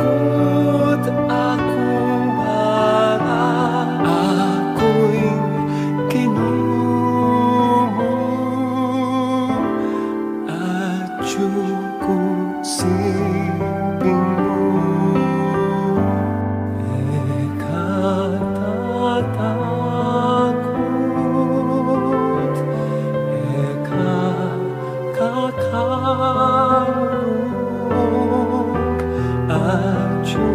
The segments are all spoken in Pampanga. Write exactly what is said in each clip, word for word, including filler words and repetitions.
Kut aku bara, aku ing Ginu mu, atyu ku siping mu. E ka tatakut, e ka kakalung, atyu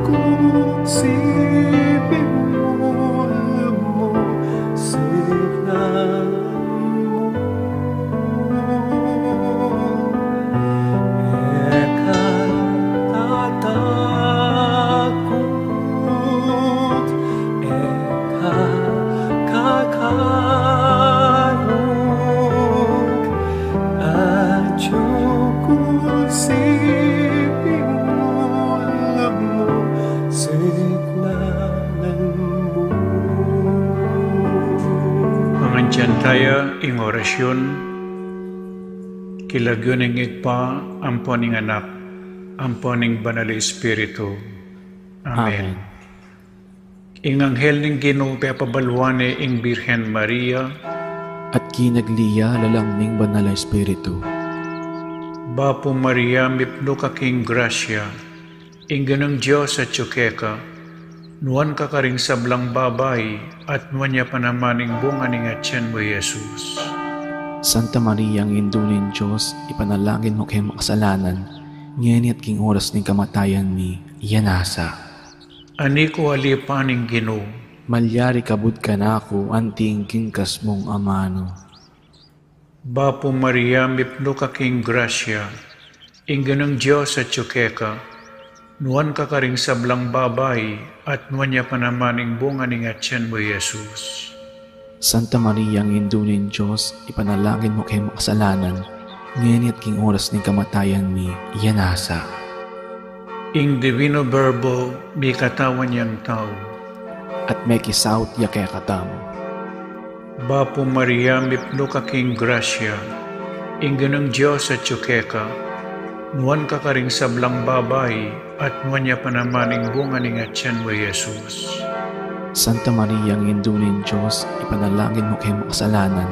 ku siping mu, lumusignan mu. E ka tatakut, e ka kakalung, atyu ku siping mu, lumusignan mu. Manganyan taya ing orasyun. King lagyu ning Ibpa, ampo ning Anak, ampo ning Banal a Espiritu. Amen. Amen. Ing anghel ning Ginu pepabaluan ne ing Birhen Maria. At kinagli ya lalam ning Banal a Espiritu. Bapu Maria, mipnu ka king grasya, ing Ginung Dios atyu keka, nuan ka karing sablang babai, at nuan ya pa naman ing bunga ning atian mu, Jesus. Santa Maria, Indu ning Dios, ipanalangin mu keng makasalanan, ngeni at king oras ning kamatayan mi. Amen. Nasa. Ani ku ali pa ning Ginu. Malyari kabud kanaku anti ing kinkas mung amanu. Bapu Maria, mipnu ka king grasya, ing Ginung Dios atyu keka, nuan ka karing sablang babai, at nuan ya pa naman ing bunga ning atian mu, Jesus. Santa Maria, Indu ning Dios, ipanalangin mu keng makasalanan, ngeni at king oras ning kamatayan mi. Amen. Nasa. Ing Divino Verbo mikatawan yang tau. At mekisaut ya kekatamu. Bapu Maria, mipnu ka king grasya, ing Ginung Dios atyu keka, nuan ka karing sablang babai, at nuan ya pa naman ing bunga ning atian mu, Jesus. Santa Maria, Indu ning Dios, ipanalangin mu keng makasalanan,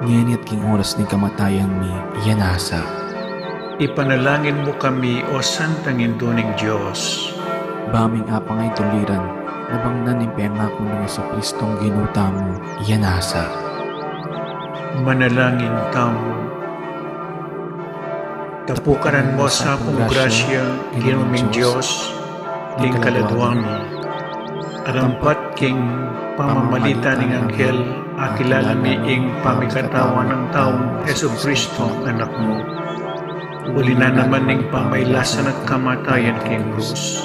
ngeni at king oras ning kamatayan mi. Amen. Nasa. Ipanalangin mu kami, O Santang Indu ning Dios. Ba ming apang a ituliran, nabangnan ing pengaku nang Jesucristong Ginu tamu. Amen. Nasa. Manalangin tamu. Tapukanan mu sa kung grasya, Ginu ming Dios, king kaladua mi. Arampat king pamamalit ning anghel, akilala mi ing pamikatawan nang taung Jesucristo, Anak mu. Uli na naman ning pamailasan at kamatayan king krus,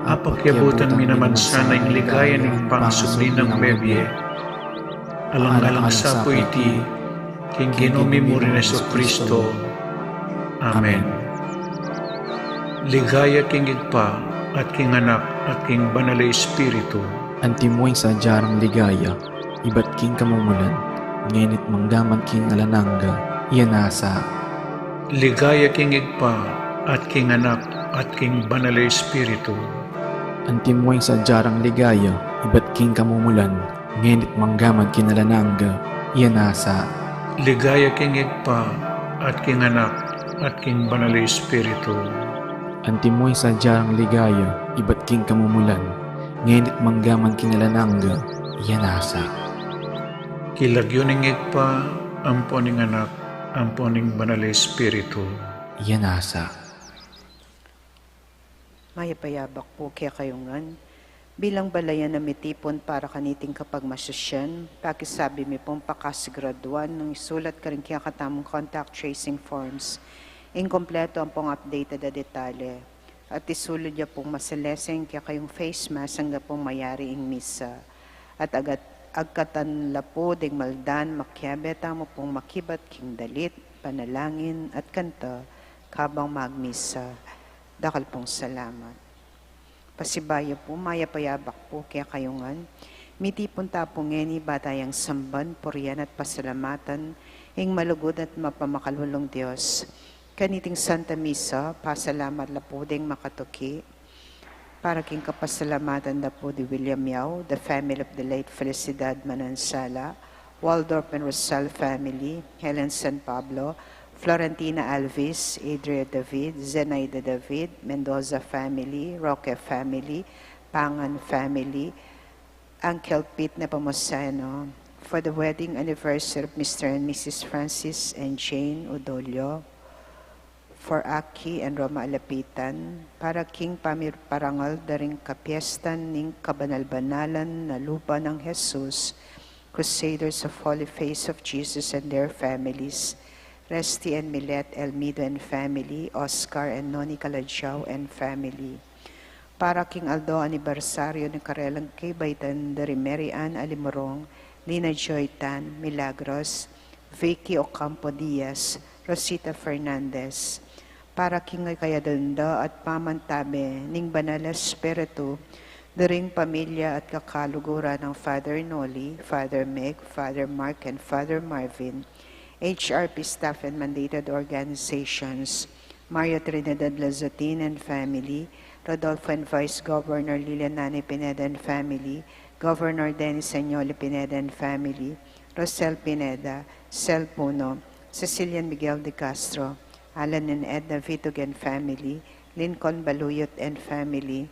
apakyabutan mi naman sana ing ligaya ning pangsubli nang mebie. Alang-alang sa pu iti, king Ginu mi mu ring Jesucristo. Amen. Ligaya king Ibpa, at king Anak, at king Banal a Espiritu. Antimo ing sadya rang ligaya, ibat king kamumulan, ngeni't manggaman king alang angga. Amen. Nasa. Ligaya king Ibpa, at king Anak, at king Banal a Espiritu. Antimo ing sadya rang ligaya, ibat king kamumulan, ngeni't manggaman king alang angga. Amen. Nasa. Ligaya king Ibpa, at king Anak, at king Banal a Espiritu. Antimo ing sadya rang ligaya, ibat king kamumulan, ngeni't manggaman king alang angga. Amen. Nasa. King lagyu ning Ibpa, ampo ning Anak, ampo ning Banal a Espiritu. Amen. Nasa. Mayap a yabak pu kekayu ngan. Bilang balayan a mitipun para kaniting kapagmasusyan, pakisabi mi pung pakasiguraduan nung isulat karing kekatamung contact tracing forms ing kompletu ampong updated a detalye. At isulud ya pung masalese ing kekayung face mask angga pung mayari ing misa. At agat-, agkatan la pu ding maldan, makiabe tamu pung makibat king dalit, panalangin, at kanta, kabang magmisa. Dakal pung salamat. Pasibayu pu, mayap a yabak pu kekayu ngan. Mitipun ta pu ngeni ba tayang samban, purian at pasalamatan ing malugud at mapamakalulung Dios. Kaniting Santa Misa, pasalamat la pu ding makatuki. Para king kapasalamatan da pu di William Yao, the family of the late Felicidad Manansala, Waldorf and Rosal family, Helen San Pablo, Florentina Alvis, Adria David, Zenaida David, Mendoza family, Roque family, Pangan family, Uncle Pete Nepomuceno, for the wedding anniversary of Mister and Missus Francis and Jane Udolio, for Aki and Roma Alapitan, para king pamiparangal da ring kapiestan ning kabanal-banalan na lupa nang Jesus, Crusaders of Holy Face of Jesus and their families, Resty and Milet Elmido and family, Oscar and Noni Calajao and family. Para king aldo anibersaryo ning karelang kibaitan da ri Mary Ann Alimurong, Lina Joy Tan, Milagros, Vicky Ocampo Diaz, Rosita Fernandez. Para king kayadanda at pamantabe ning Banal Espiritu, da ring pamilya at kakaluguran nang Father Noli, Father Meg, Father Mark, and Father Marvin, H R P staff and mandated organizations, Mario Trinidad Lazatin and family, Rodolfo and Vice Governor Lilian Nani Pineda and family, Governor Dennis Sanyoli Pineda and family, Rosel Pineda, Sel Puno, Cecilia and Miguel de Castro, Alan and Edna Vitug and family, Lincoln Baluyot and family,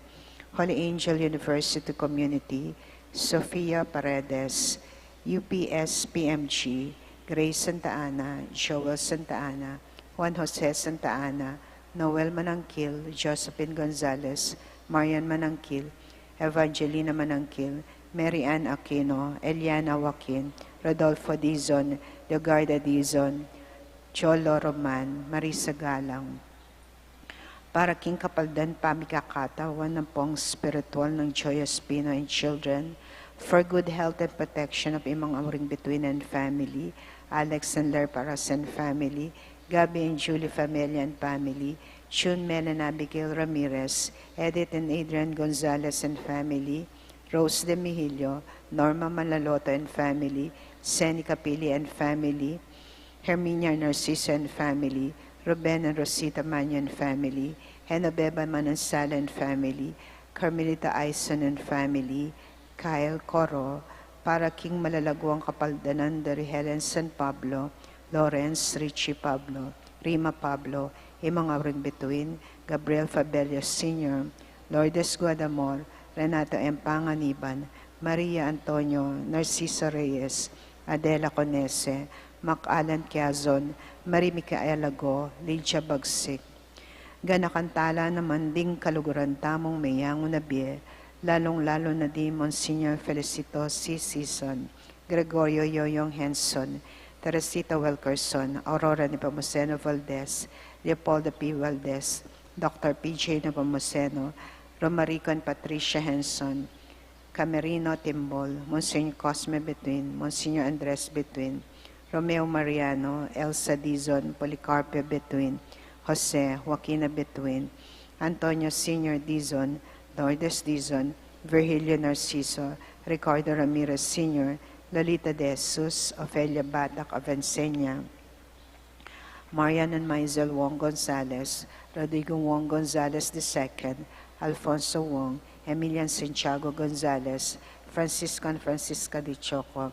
Holy Angel University Community, Sofia Paredes, U P S P M G, Grace Santa Ana, Joel Santa Ana, Juan Jose Santa Ana, Noel Manangkil, Josephine Gonzalez, Marian Manangkil, Evangelina Manangkil, Mary Ann Aquino, Eliana Joaquin, Rodolfo Dizon, Leogarda Dizon, Jolo Roman, Marisa Galang. Para king kapaldan pamikakatawan nang pong spiritual nang Joy Espino and children, for good health and protection of Imang Auring Bituin and family, Alex and Ler Paras and family, Gabby and Julie Family and family, June, Mel and Abigail Ramirez, Edith and Adrian Gonzalez and family, Rose de Mihilio, Norma Manlaloto and family, Seni Capili and family, Herminia Narciso and family, Ruben and Rosita Manyo and family, Genoveva Manansala and family, Carmelita Aison and family, Kyle Coro, para king malalaguang kapaldanan da ri Helen San Pablo, Lawrence Richie Pablo, Rima Pablo, Imang Auring Bituin, Gabriel Fabella Senior, Lourdes Guadamor, Renato M. Panganiban, Maria Antonio, Narciso Reyes, Adela Conese, Mac Alan Quiazon, Marie Micaela Go, Lydia Bagsik. Ganakan tala naman ding kaluguran tamung meyangu na bie, lalung-lalu na di Monsignor Felicito C. Sison, Gregorio Yoyong Henson, Teresita Wilkerson, Aurora Nepomuceno Valdez, Leopoldo P. Valdez, Doctor P J Nepomuceno, Romarico and Patricia Henson, Camerino Timbol, Monsignor Cosme Betuin, Monsignor Andres Betuin, Romeo Mariano, Elsa Dizon, Policarpio Betuin, Jose, Joaquina Betuin, Antonio Senior Dizon, Lourdes Dizon, Virgilio Narciso, Ricardo Ramirez Senior, Lolita De Jesus, Ofelia Batak Avencenia, Marian and Maisel Wong Gonzalez, Rodrigo Wong Gonzalez the second, Alfonso Wong, Emilian Santiago Gonzalez, Francisco and Francisca de Choco,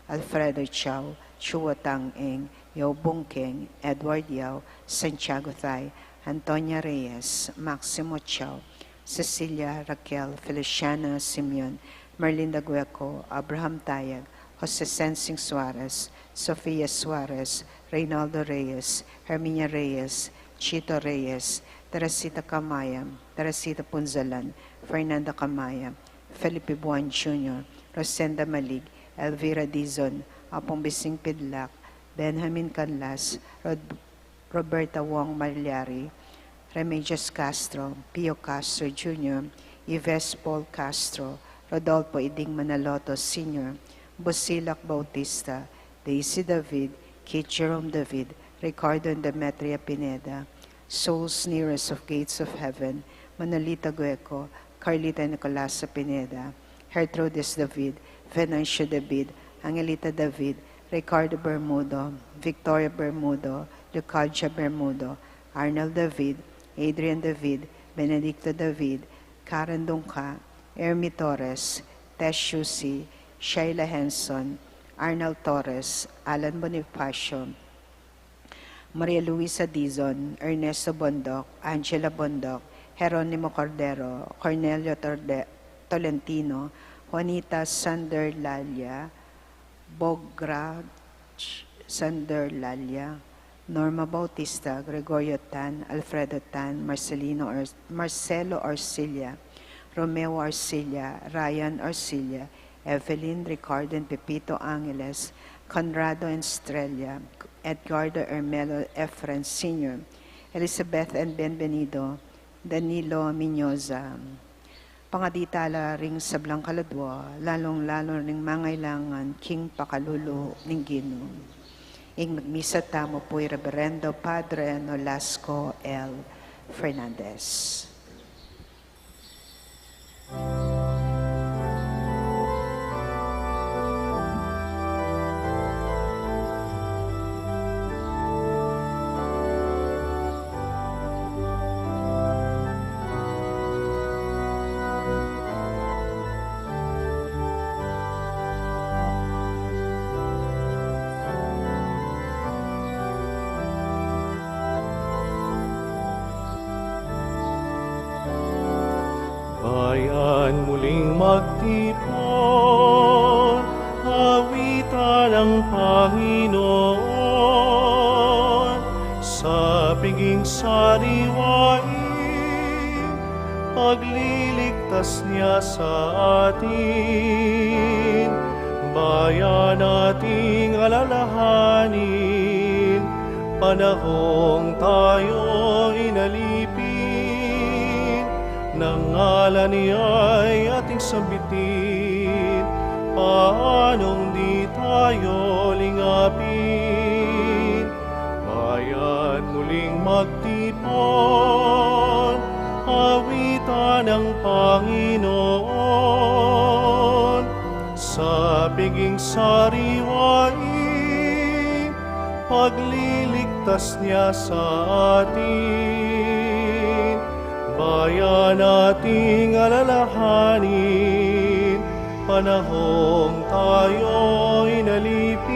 Alfredo Chao, Chua Tang Eng, Yao Bung Keng, Edward Yao, Santiago Thai, Antonia Reyes, Maximo Chao, Cecilia, Raquel, Feliciana, Simeon, Merlinda Gueco, Abraham Tayag, Jose Sensing Suarez, Sofia Suarez, Reynaldo Reyes, Herminia Reyes, Chito Reyes, Teresita Camaya, Teresita Punzalan, Fernanda Camaya, Felipe Buan Junior, Rosenda Malig, Elvira Dizon, Apong Bising Pidlak, Benjamin Canlas, Rod- Roberta Wong Malyari, Remedios Castro, Pio Castro Junior, Ives Paul Castro, Rodolfo Iding Manaloto Senior, Busilak Bautista, Daisy David, Kit Jerome David, Ricardo and Demetria Pineda, Souls Nearest of Gates of Heaven, Manolita Gueco, Carlita Nicolasa Pineda, Gertrudis David, Venancio David, Angelita David, Ricardo Bermudo, Victoria Bermudo, Lucadia Bermudo, Arnel David, Adrian David, Benedicto David, Karen Dungca, Ermi Torres, Tess Shusi, Sheila Henson, Arnel Torres, Alan Bonifacio, Maria Luisa Dizon, Ernesto Bondoc, Angela Bondoc, Jeronimo Cordero, Cornelio Torde-, Tolentino, Juanita Sander Lalia, Bograch Sander Lalia, Norma Bautista, Gregorio Tan, Alfredo Tan, Marcelino Or-, Marcelo Orsilia, Romeo Orsilia, Ryan Orsilia, Evelyn, Ricardo and Pepito Angeles, Conrado and Estrella, Edgardo Ermelo Efren Senior, Elizabeth and Benvenido, Danilo Minyoza. Pangadi tala ring sablang kaladwa, lalung-lalu ring mangailangan king pakalulu ning Ginu. Ing magmisa tamu pu i Reverendo Padre Nolasco L Fernandez. Bayan muling magtipun, awitan ang Panginoon, sa piging sariwaing pagliligtas niya sa atin. Bayan nating alalahanin, panahong tayo inalipin, ng ngalan niya'y ating sambitin, paanong di tayo lingapin? Bayan muling magtipun, awitan ang Panginoon, sa piging sariwaing pagliligtas niya sa atin. Bayan nating alalahanin, panahong tayo inalipin,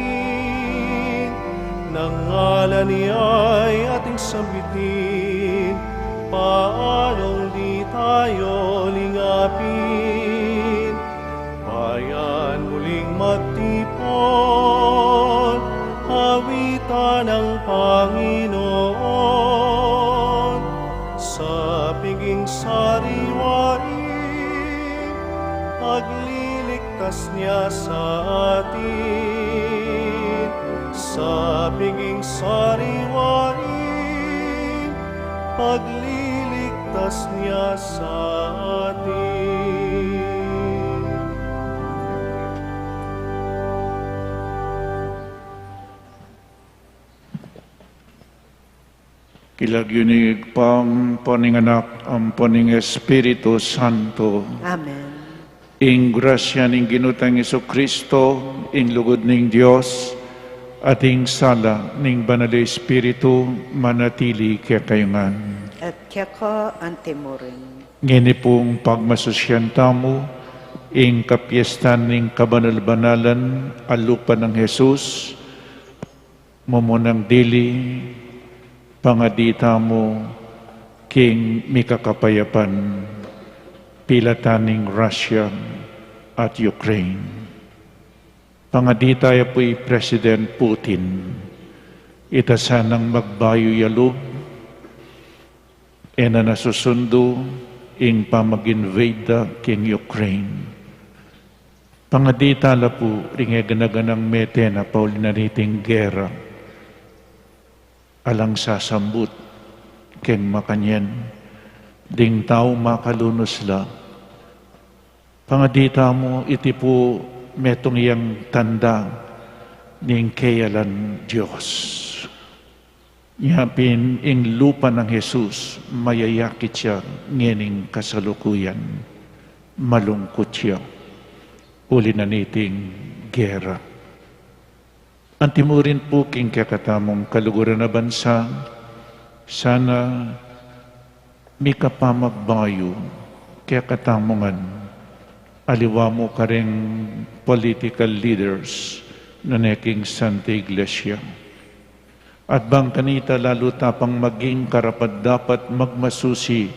ng ngalan niya'y ating sambitin, paanong di tayo lingapin? Bayan muling magtipun, awitan ang Panginoon, sa piging sariwaing pagliligtas niya sa atin, sa piging sariwaing pagliligtas niya sa atin. King lagyu ning Ibpa, ampo ning Anak, ampo ning Espiritu Santo. Amen. Ing grasya ning Ginu tang Jesucristo, ing lugud ning Dios, at ing sala ning Banal a Espiritu, manatili kekayu ngan. At keka antimurin. Ngeni pung pagmasusyan tamu ing kapiestan ning kabanal-banalan a lupa nang Jesus, mumunang dili, pangadi tamu king mikakapayapan, pilatan ning Russia at Ukraine. Pangadi taya pu i President Putin, ita sanang magbayu ya lub, e na nasusundu ing pamag-invade da king Ukraine. Pangadi tala pu ring e gana-ganang mete na pauli na niting gera, alang sasambut king makanyan, ding tau makalunus la. Pangadi tamu iti pu metung yang tanda ning keyalan Dios. Nya pin ing lupa nang Jesus, mayayakit ya ngening kasalukuyan, malungkut ya, uli na niting gera. Antimurin pu king kekatamung kaluguran a bansa, Sana mikapamagbayu kekatamu ngan, aliwa mu karing political leaders nune king Santa Iglesia. At bang kanita lalu ta pang maging karapat-dapat magmasusi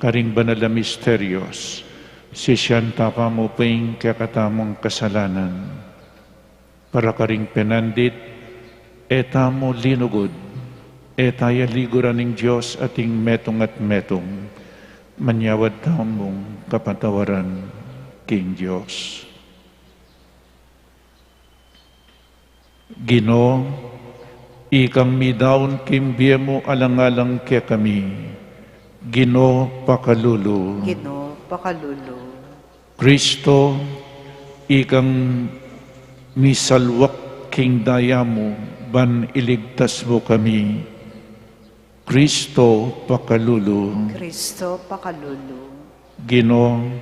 karing banal a misteryos, sisian ta pa mu pu ing kekatamung kasalanan. Para karing penandit, e tamu linugud, e ta ya liguran ning Dios ating metung at metung, manyawad tamung kapatawaran king Dios. Ginu, ikang midaun king bie mu alang-alang kekami. Ginu, pakalulu. Ginu, pakalulu. Kristo, ikang misalwak king daya mu ban iligtas mu kami. Kristo, pakalulu. Kristo, pakalulu. Ginu,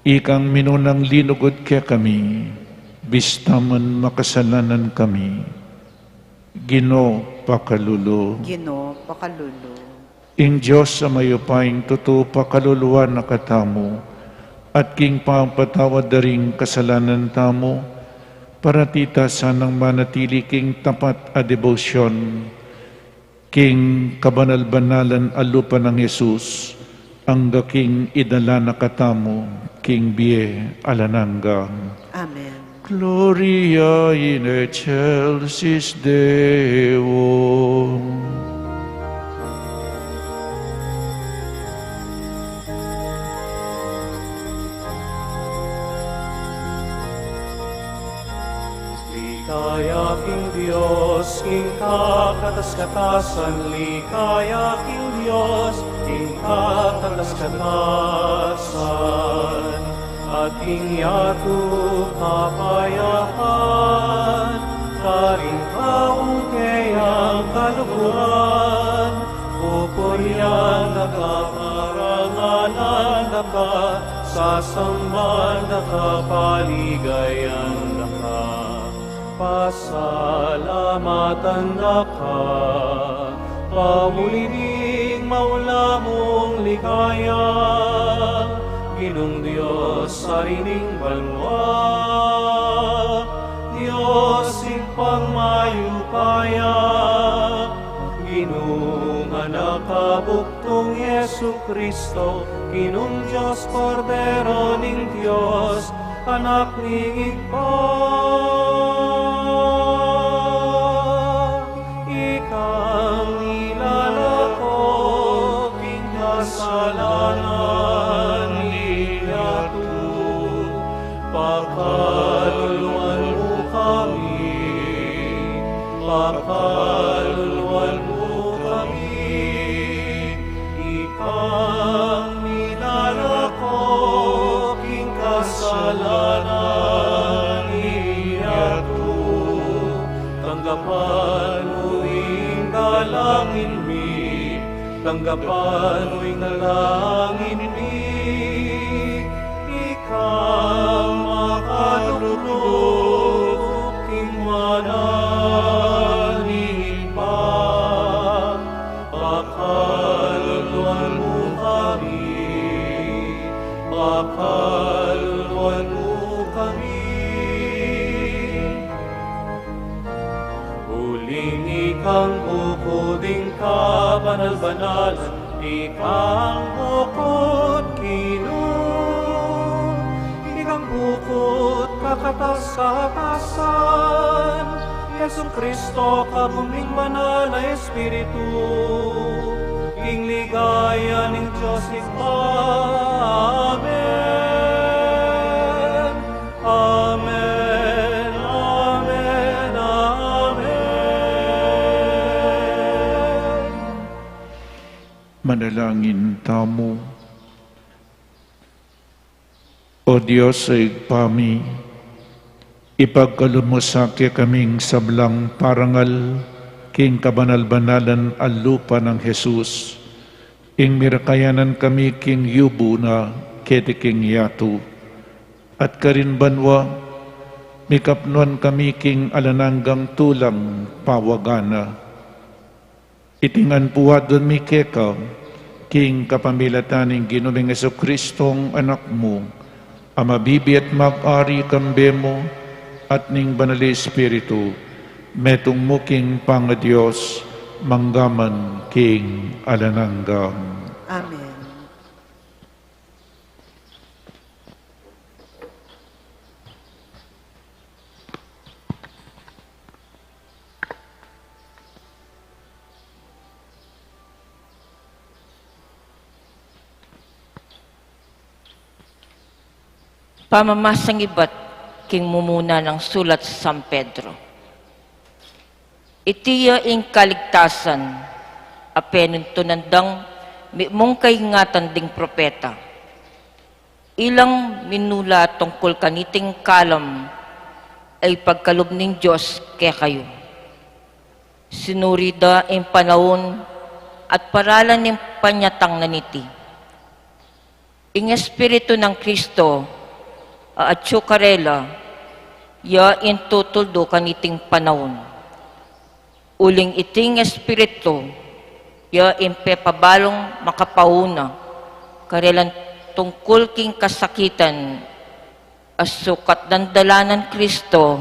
ikang minunang linugud kekami, bista man makasalanan kami. Ginu, pakalulu. Ginu, pakalulu. Ing Dios a mayupayang tutu pakaluluan na katamu, at king pamapatawad da ring kasalanan tamu, parati ta sanang manatili king tapat a debosyon king kabanal-banalan a lupa nang Jesus, angga king idala na katamu king bie alang angga. Amen. Gloria in excelsis Deo. Ligaya king Dios, king kakatas-katasan, ligaya king Dios, king kakatas-katasan, at king yatu kapayapan, karing kaung keyang kaluguran, pupurian da ka, parangalan da ka, sasamban da ka, paligayan da ka, pasalamatan da ka, pauli ning maula mung ligaya, Ginung Dios, Ari ning banua, Dios Ibpang mayupaya, Ginung Anak a bugtung Jesucristo, Ginung Dios, Kordero ning Dios, Anak ning Ibpa, ikang milalako king kasalanan ning yatu, pakaluluan mu kami, pakaluluan mu kami. Ikang milalako king kasalanan ning yatu, tanggapan mu ing dalangin mi, tanggapan mu ing dalangin mi. Ikang makadukluk king wara ning Ibpa, pakaluluan mu kami, pakaluluan mu kami. Uling ikang bukud ing kabanal-banalan, ikang bukud Ginu, ikang bukud kakatas-katasan, Jesucristo, kabud ning Banal a Espiritu, king ligaya ning Dios Ibpa. Amen. Amen, amen, amen. Manalangin tamu. O Dios a Ibpa mi, ipagkalub mu sa kekaming sablang parangal king kabanal-banalan a lupa nang Jesus, ing mirakayanan kami king yubu na keti king yatu, at karin banua, mikapnuan kami king alang anggang tulang pawagan na. Iti ngan pu adwan mi keka, king kapamilatan ning Ginu ming Jesucristo, Anak mu, a mabibie at mag-ari kambe mu at ning Banal a Espiritu, metung mu king pangaDios, mangga man king alang angga. Amen. Pamamasang ibat king mumuna nang sulat San Pedro. Iti ya ing kaligtasan a penuntunan dang mitmung kaingatan ding propeta. Ilang minula tungkul kaniting kalam a ipagkalub ning Dios kekayu. Sinuri da ing panaun at paralan ning panyatang na niti. Ing Espiritu nang Kristo a atyu karela, ya ing tutuldu kaniting panaun. Uling iting Espiritu, ya ing pepabalung makapauna karelang tungkul king kasakitan a sukat nang dala nang Kristo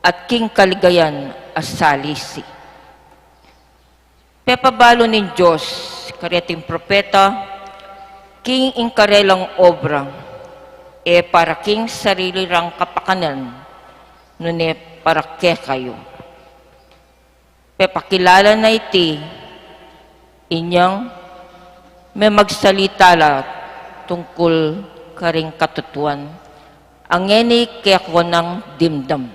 at king kaligayan a salisi. Pepabalu ning Dios kareting propeta king ing karelang obra, e para king sarili rang kapakanan, nune para kekayu. Pepakilala na iti inyang memagsalita la tungkul karing katutuan a ngeni kekong dimdam.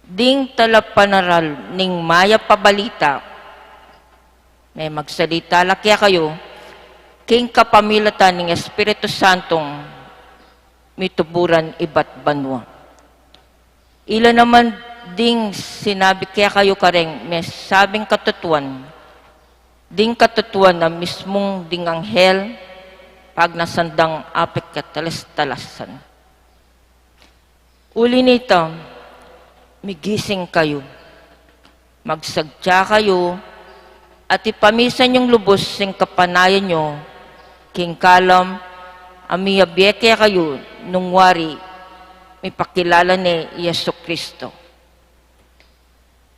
Ding talapanaral ning Mayap a Balita, memagsalita la kekayu king kapamilatan ning Espiritu Santung mituburan ibat banua. Ila naman ding sinabi kekayu kareng mesabing katutuan, ding katutuan a mismung ding anghel pagnasan dang apekatalas-talasan. Uli nita, migising kayu, magsadya kayu, at ipamisan yung lubus sing kapanayan yu king kalam a miyabie kekayu nung wari mipakilala ne i Jesu Kristo.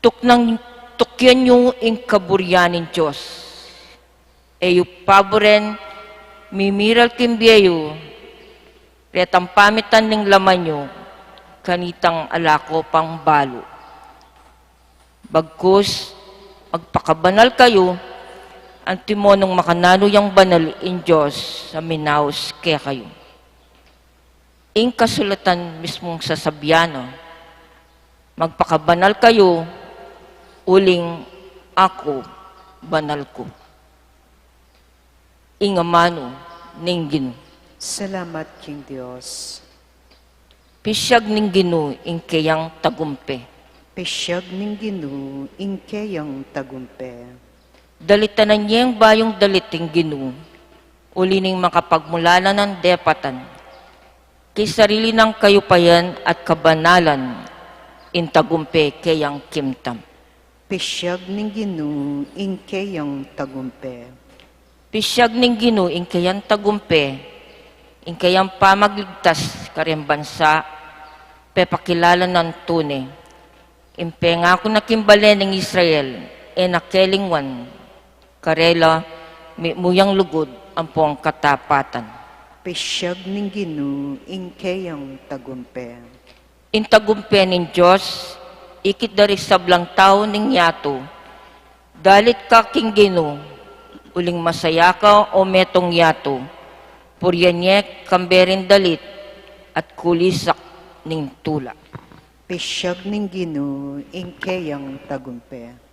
Tuknang, tukyan yu ing kaburian ning Dios. E yu paburen mimiral king bie yu retang pamitan ning laman yu kanitang ala ko pang balu. Bagkus, magpakabanal kayu, antimo nung makananu yang banal ing Dios a minaus kekayu. Ing kasulatan mismung sasabian na, "Magpakabanal kayu, uling aku banal ku." Ing amanu ning Ginu. Salamat king Dios. Pisyag ning Ginu ing keyang tagumpe. Pisyag ning Ginu ing keyang tagumpe. Dalitanan yeng bayung dalit ing Ginu, uli ning makapagmulanan a depatan. King sarili nang kayupayan at kabanalan, ing tagumpe keyang kimtam. Pisyag ning Ginu ing keyang tagumpe. Pisyag ning Ginu ing keyang tagumpe, ing keyang pamagligtas kareng bansa, pepakilala nang tune. Ing pengaku na king bale ning Israel, e na kelingwan, karela mitmu yang lugud ampong katapatan. Pisyag ning Ginu ing keyang tagumpe. Ing tagumpe ning Dios, ikit da ring sablang tau ning yatu. Dalit ka king Ginu, uling masaya ka, o metung yatu. Purian ye kambe ring dalit at kulisak ning tula. Pisyag ning Ginu ing keyang tagumpe.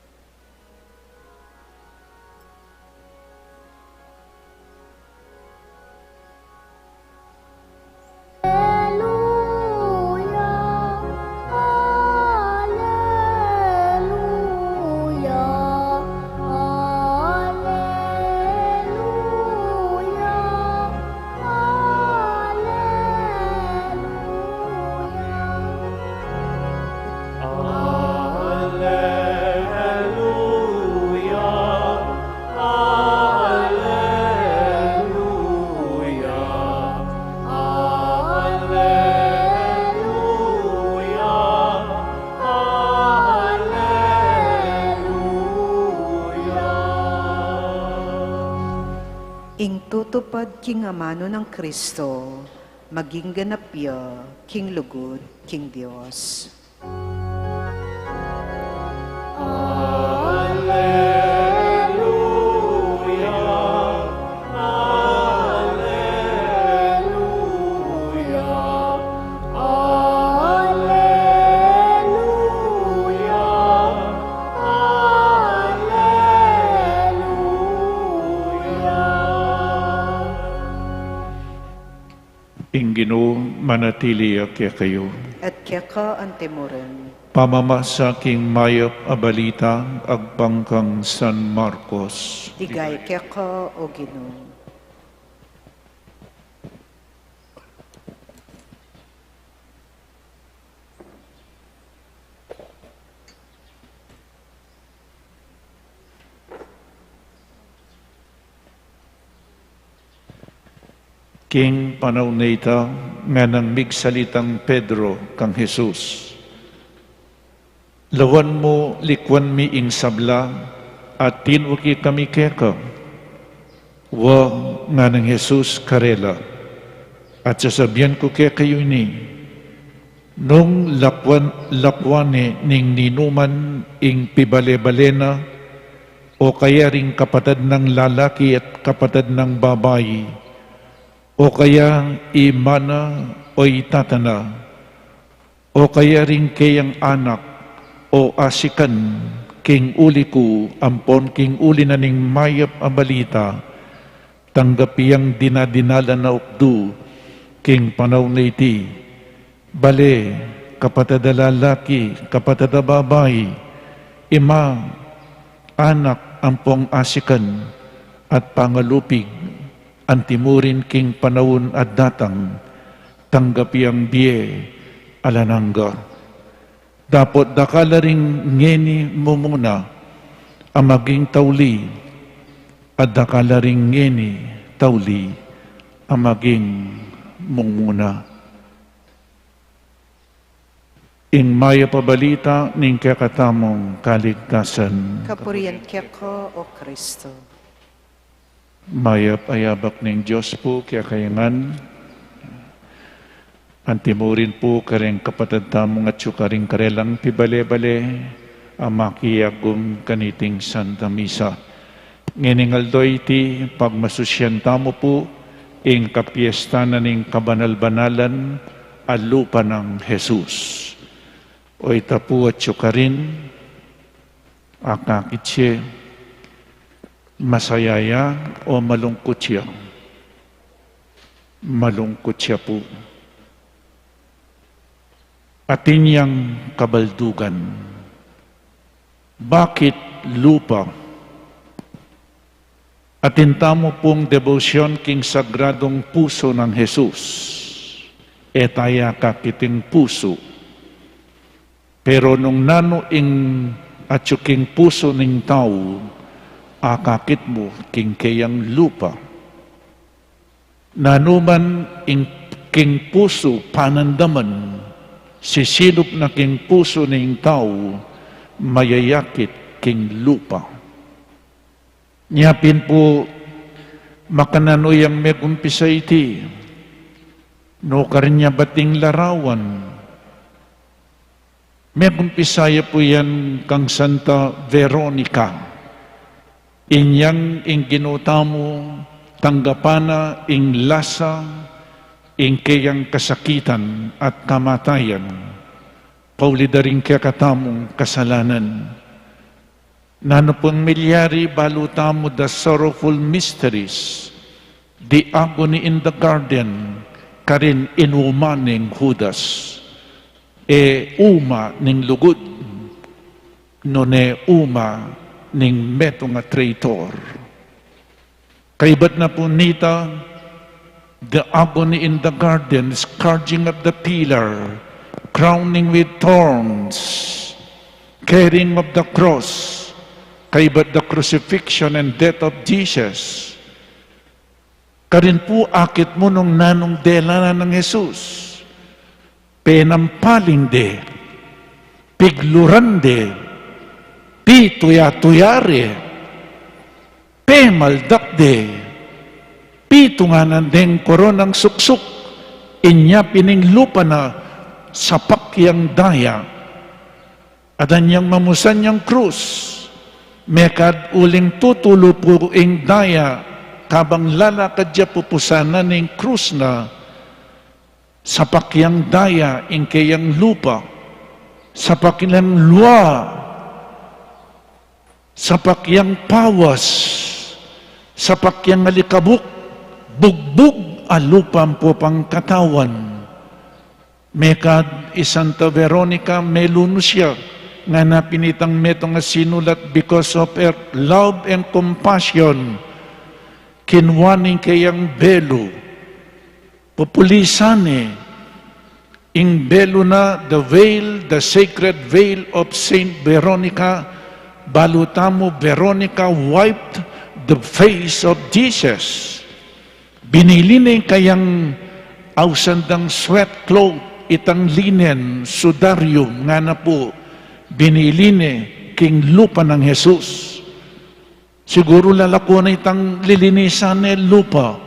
King amanu nang Kristo, maging ganap ya king lugud king Dios. Ing Ginu manatili ya kekayu. At keka antimurin. Pamamasa king mayap a balita agpang kang San Marcos. Ligaya keka, o Ginu. King panaun a ita, nganang migsalitang Pedro kang Jesus, "Lawan mu, likwan mi ing sabla, at tinuki kami keka." "Wa," nganang Jesus karela, "at sasabian ku kekayu ini, nung lakwan, lakwan ne ning ninuman ing pibale-bale na, o kaya ring kapatad nang lalaki at kapatad nang babai, o kaya i ima na o i tata na, o kaya ring keyang anak o asikan, king uli ku ampon king uli na ning mayap a balita, tanggapi yang dinadinalan a ukdu king panaun a iti. Bale, kapatad a lalaki, kapatad a babai, ima, anak ampong asikan, at pangalupig, antimurin king panaun a datang, tanggapi yang bie alang angga. Dapot dakal la ring ngeni mumuna a maging tauli, at dakal la ring ngeni tauli a maging mumuna." Ing mayap a balita ning kekatamung kaligtasan. Kapurian keka, o Kristo. Mayap a yabak ning Dios pu kekayu ngan. Antimurin pu kareng kapatad tamung atyu karing karelang pibale-bale a makiagum kaniting Santa Misa. Ngening aldo iti, pagmasusyan tamu pu ing kapiestan na ning kabanal-banalan a lupa nang Jesus. O ita pu atyu karin, akakit ye, masaya ya o malungkut ya? Malungkut ya pu. Atin yang kabaldugan. Bakit lupa? Atin tamu pung debosyon king Sagradung Pusu nang Jesus. E ta ya akakit ing pusu. Pero nung nanu ing atyu king pusu ning tau, akakit mu king keyang lupa. Nanu man ing king pusu panandaman, sisinup na king pusu ning tau, mayayakit king lupa. Nya pin pu, makananu yang megumpisa iti? Nukarin ya bating larawan? Megumpisa ya pu yan kang Santa Veronica. Inyang ing Ginu tamu, tanggapan na ing lasa ing keyang kasakitan at kamatayan, pauli da ring kekatamung kasalanan. Nanu pung milyari balu tamu? The sorrowful mysteries, the agony in the garden, karin inuma ning Judas. E uma ning lugud, nune uma ning metung a traitor. Kaybat na pu nita, the agony in the garden, scourging of the pillar, crowning with thorns, carrying of the cross, kaybat the crucifixion and death of Jesus. Karin pu akit mu nung nanung delanan nang Jesus. Penampaling de, pigluran de, pituya-tuya re, pemaldak de, Itunganan deng koronang suksuk, inya pin ing lupa na sapak yang daya. Adan yang mamusan yang krus, mekad uling tutulu pu ing daya, kabang lalakad ya pupusanan ing krus na, sapak yang daya ing keyang lupa, sapak yang lua, sapak yang pawas, sapak yang alikabuk, bugbug a lupa ampo pang katawan. Mekad i Santa Veronica, melu nu siya, ngana pin itang metung a sinulat, because of her love and compassion, kinua ne ing keyang belu, pupulisan ne ing belu na, the veil, the sacred veil of Saint Veronica, balu tamu, Veronica wiped the face of Jesus. Binili ne ing kayang ausan dang sweat cloth, itang linen, sudaryum, ngana pu, binili ne king lupa nang Jesus. Siguru lalako na itang lilinisan ne lupa.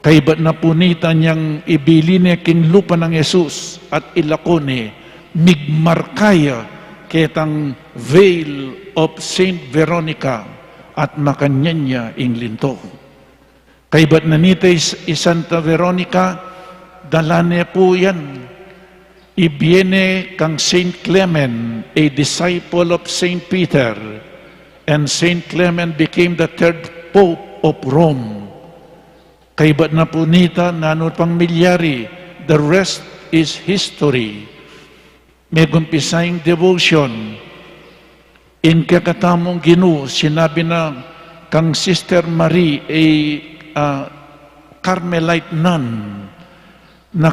Kaybat na pu nita inyang ibili ne king lupa nang Jesus at ilako ne, migmarka ya ketang veil of Saint Veronica at makanyan ya ing linto. Kaybat na nita i, i Santa Veronica, dala ne pu yan, ibie ne kang Saint Clement, a disciple of Saint Peter, and Saint Clement became the third Pope of Rome. Kaybat na pu nita, nanu pang milyari, the rest is history. Megumpisa ing devotion. Ing kekatamung Ginu, sinabi na kang Sister Marie, a, ah, Carmelite nun, na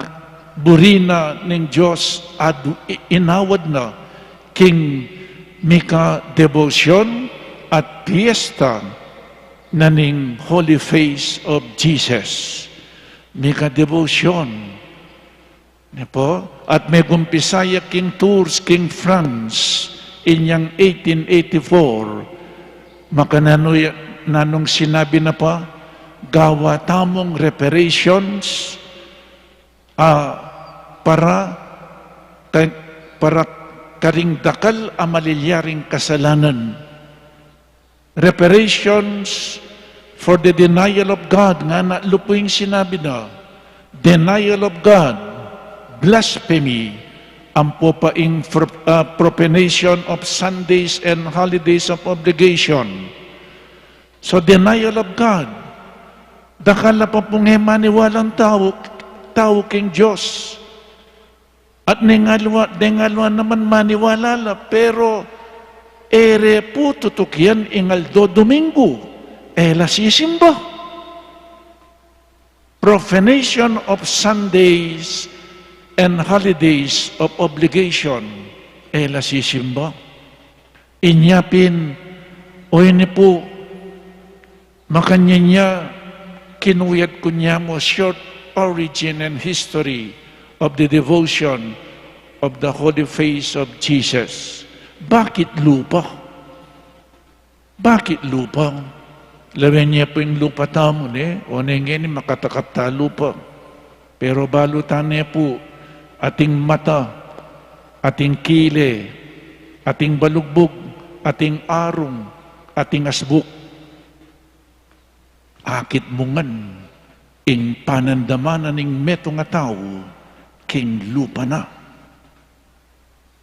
buri na ning Dios, adu-, i-, inawad na king mika devotion at fiesta na ning Holy Face of Jesus. Mika devotion. Ne po? At megumpisa ya king Tours, king France, inyang eighteen eighty-four. Makananu ya, nanung sinabi na pa, gawa tamung reparations, ah, para ka-, para karing dakal a malilyaring kasalanan. Reparations for the denial of God, ngana lu pu ing sinabi na, denial of God, blasphemy, ampo pa ing pro-, ah, profanation of Sundays and holidays of obligation. So, denial of God, dakal la pa pung e maniwalang tau, tau king Dios. At deng aliwa, deng aliwa naman maniwala la, pero e re pu tutukian ing aldo Domingo, e la sisimba. Profanation of Sundays and holidays of obligation, e la sisimba. Inya pin, o ini pu, makanyan ya, kinuyat ku nya mu short origin and history of the devotion of the Holy Face of Jesus. Bakit lupa? Bakit lupa? Lawen ye pu ing lupa tamu, ne? O ne ngeni makatakat ta lupa. Pero balu ta ne pu, ating mata, ating kile, ating balugbug, ating arung, ating asbuk. Akit mu ngan ing panandaman na ning metung a tau king lupa na.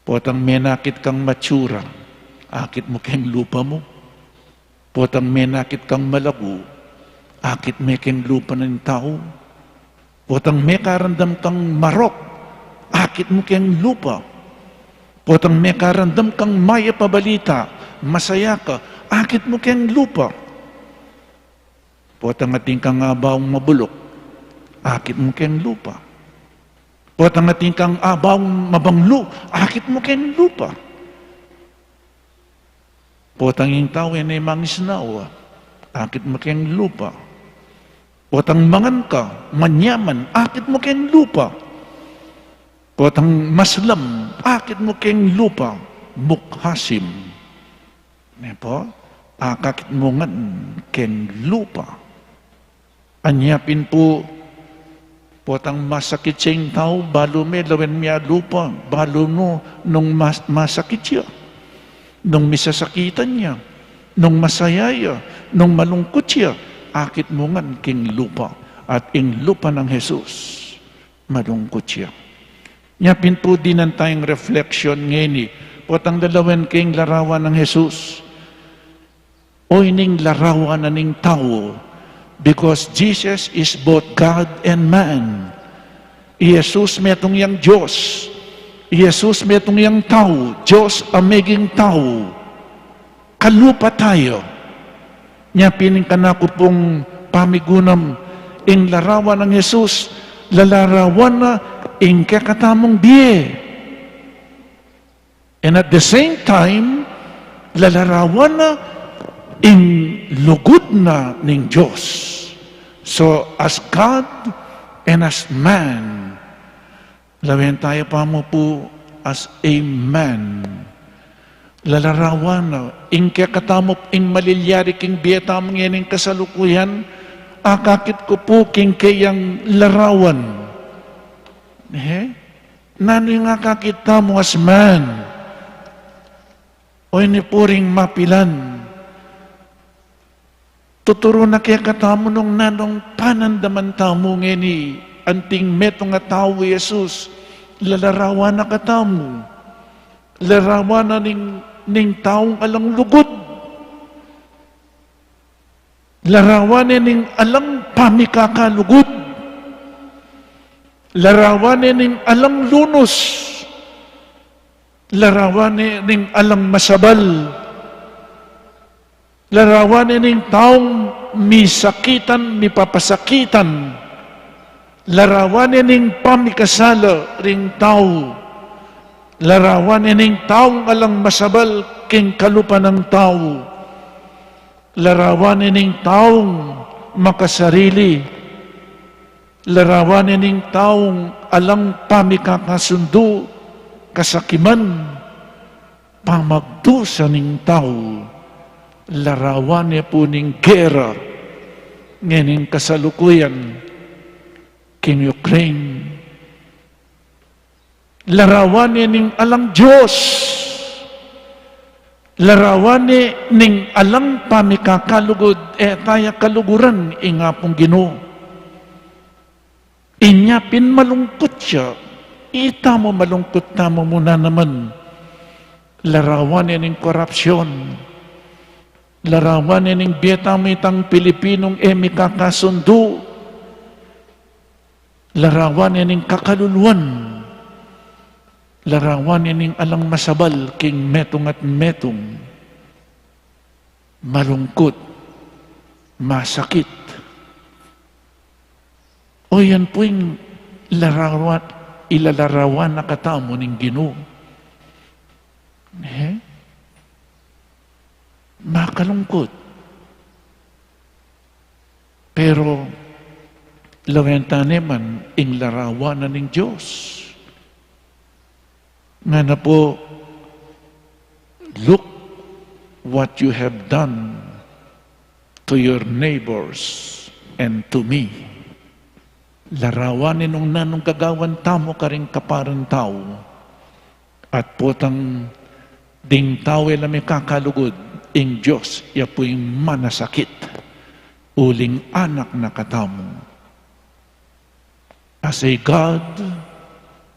Potang menakit kang matsura, akit mu keng lupa mu. Potang menakit kang malagu, akit me keng lupa ning tau. Potang mekarandam kang marok, akit mu keng lupa. Potang mekarandam kang mayap a balita, masaya ka, akit mu keng lupa. Potang atin kang abawang mabuluk, akit mu keng lupa. Potang atin kang abawang mabanglu, akit mu keng lupa. Potang ing tau e ne mangisnawa, akit mu keng lupa. Potang mangan ka, manyaman, akit mu keng lupa. Potang maslam, akit mu keng lupa, mukhasim. Ne po, akakit mu ngan keng lupa. Anya pin pu, potang masakit ya ing tau, balu me lawen me ya lupa, balu mu nung mas-, masakit ya, nung misasakitan ya, nung masaya ya, nung malungkut ya, akit mu ngan king lupa, at ing lupa nang Jesus, malungkut ya. Nya pin pu dinan tayang reflection ngeni, potang lalawen ke ing larawan nang Jesus. O ining larawan na ning tau, because Jesus is both God and man. I Jesus metung yang Dios, i Jesus metung yang tau, Dios a meging tau. Kalupa tayo. Nya pin ing kanaku pung pamigunam, ing larawan nang Jesus, lalarawan na ing kekatamung bie. And at the same time, lalarawan na ing lugud na ning Dios. So, as God and as man, lawen taya pa mu pu as a man. Lalarawan na, ing kekatamu, ing malilyari king bie tamu ngening kasalukuyan, akakit ku pu king keyang larawan. He? Nanu ing akakit tamu as man? O ini pu ring mapilan. Tuturu na kekatamu nung nanung panandaman tamu ngeni anting metung a tau i Jesus, lalarawan na katamu. Larawan na ning, ning taung alang lugud. Larawan ne ning alang pamikakalugud. Larawan ne ning alang lunus. Larawan ne ning alang masabal. Larawan ne ning taung misakitan, mipapasakitan. Larawan ne ning pamikasala ring tau. Larawan ne ning taung alang masabal king kalupa nang tau. Larawan ne ning taung makasarili. Larawan ne ning taung alang pamikakasundu, kasakiman, pamagdusa ning tau. Larawan ne pu ning gera ngening kasalukuyan king Ukraine. Larawan ne ning alang Dios. Larawan ne ning alang pamikakalugud, e taya kaluguran ing Apung Ginu. Inya pin malungkut ya, itamu malungkut tamu mu na naman. Larawan ne ning korapsyon. Larawan ne ning bie tamu itang Pilipinong e mikakasundu. Larawan ne ning kakaluluan. Larawan ne ning alang masabal king metung at metung. Malungkut, masakit. O yan pu ing larawan, ilalarawan na katamu ning Ginu. He? Makalungkut. Pero lawen ta ne man ing larawan na ning Dios. Ngana pu, "Look what you have done to your neighbors and to me." Larawan ne nung nanung gagawan tamu karing kaparan tau. At potang ding tau e la mikakalugud, ing Dios ya pu ing manasakit uling anak na katamu. As a God,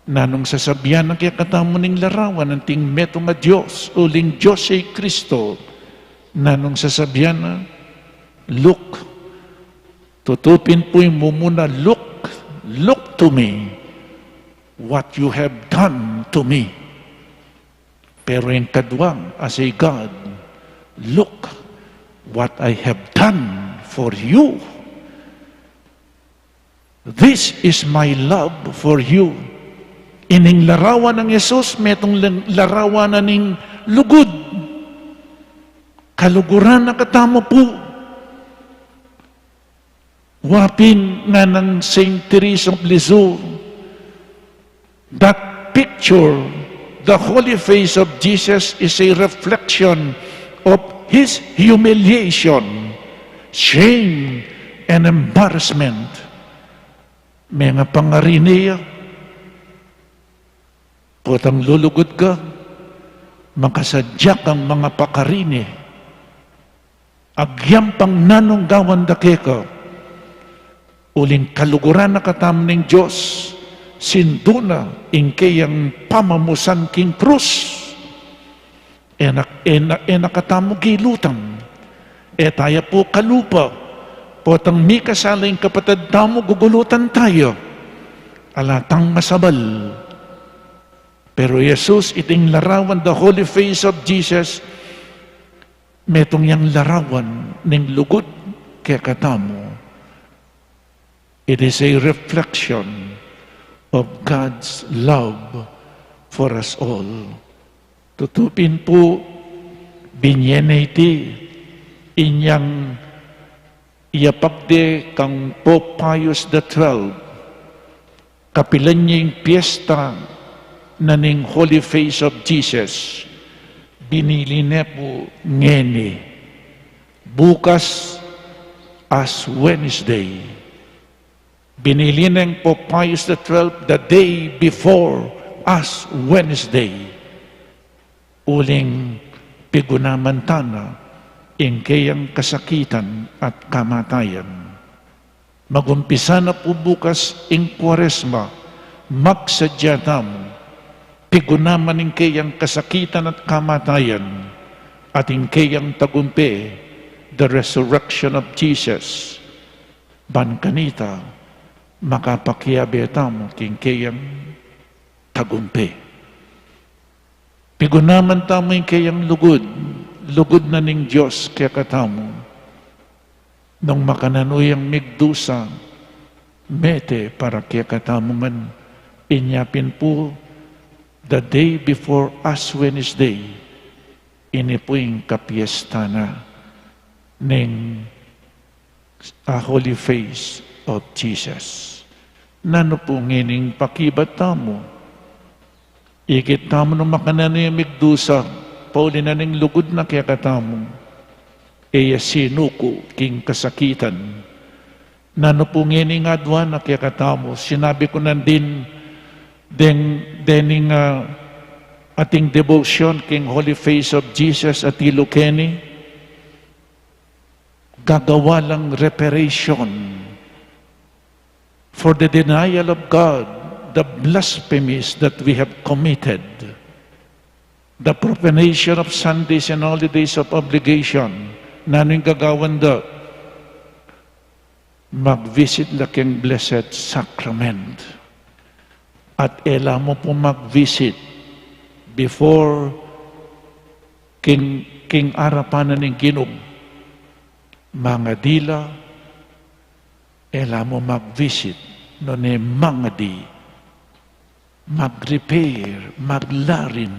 nanung sasabian na kekatamu ning larawan anting metung a Dios, uling Dios ya i Kristo, nanung sasabian na, "Look." Tutu pin pu ing mumuna, "Look, look to me, what you have done to me." Pero ing kadwa, as a God, "Look what I have done for you." This is my love for you. Ining larawan nang Jesus, metung lang larawan na ning lugud. Kaluguran na katamu pu. Wa pin nganang Saint Teresa of Lisieux, that picture, the holy face of Jesus, is a reflection of his humiliation, shame, an embarrassment. Mengapangarini ya, potang lulugud ka, makasadya kang mangapakarini. Agyang pang nanung gawan da keka, uling kaluguran na katamu ning Dios, sindu na ing keyang pamamusan king krus. E na, e na, e na katamu gilutan. E taya pu kalupa, potang mikasala ing kapatad tamu, gugulutan taya. Ala tang masabal. Pero Jesus, iting larawan, the holy face of Jesus, metung yang larawan ning lugud kekatamu. It is a reflection of God's love for us all. Tutu pin pu, binye ne iti inyang iyapagde kang Pope Pius the twelfth, kapilan ya ing piesta na ning Holy Face of Jesus, binili ne pu ngeni, bukas, Ash Wednesday. Binili neng Pope Pius the twelfth the day before Ash Wednesday. Uling pigunaman tana ing keyang kasakitan at kamatayan. Magumpisa na pu bukas ing Kuaresma, magsadya tamu, pigunaman ing keyang kasakitan at kamatayan, at ing keyang tagumpe, the resurrection of Jesus. Ban kanita, makapakiabe tamu king keyang tagumpe. Pigunaman tamu ing keyang lugud, lugud na ning Dios kekatamu. Nung makananu yang migdusa, mete para kekatamu ngan. Inya pin pu, the day before Ash Wednesday, ini pu ing kapiesta na ning a Holy Face of Jesus. Nanu pu ngening pakibat tamu? Ikit tamu nung makananu yang migdusa, pauli na ning lugud na kekatamu, e ya sinuku king kasakitan. Nanu pu ngening adwan na kekatamu? Sinabi ku na din, deng, dening, ah, ating devotion king Holy Face of Jesus at Ilocani, gagawa lang reparation for the denial of God, the blasphemies that we have committed, the profanation of Sundays and holidays of obligation. Nanu ing gagawan da? Mag-visit la king Blessed Sacrament. At e la mu pu mag-visit before king, king arapan na ning Ginu. Mangadi la, e la mu mag-visit, nune mangadi, mag-repair, maglarin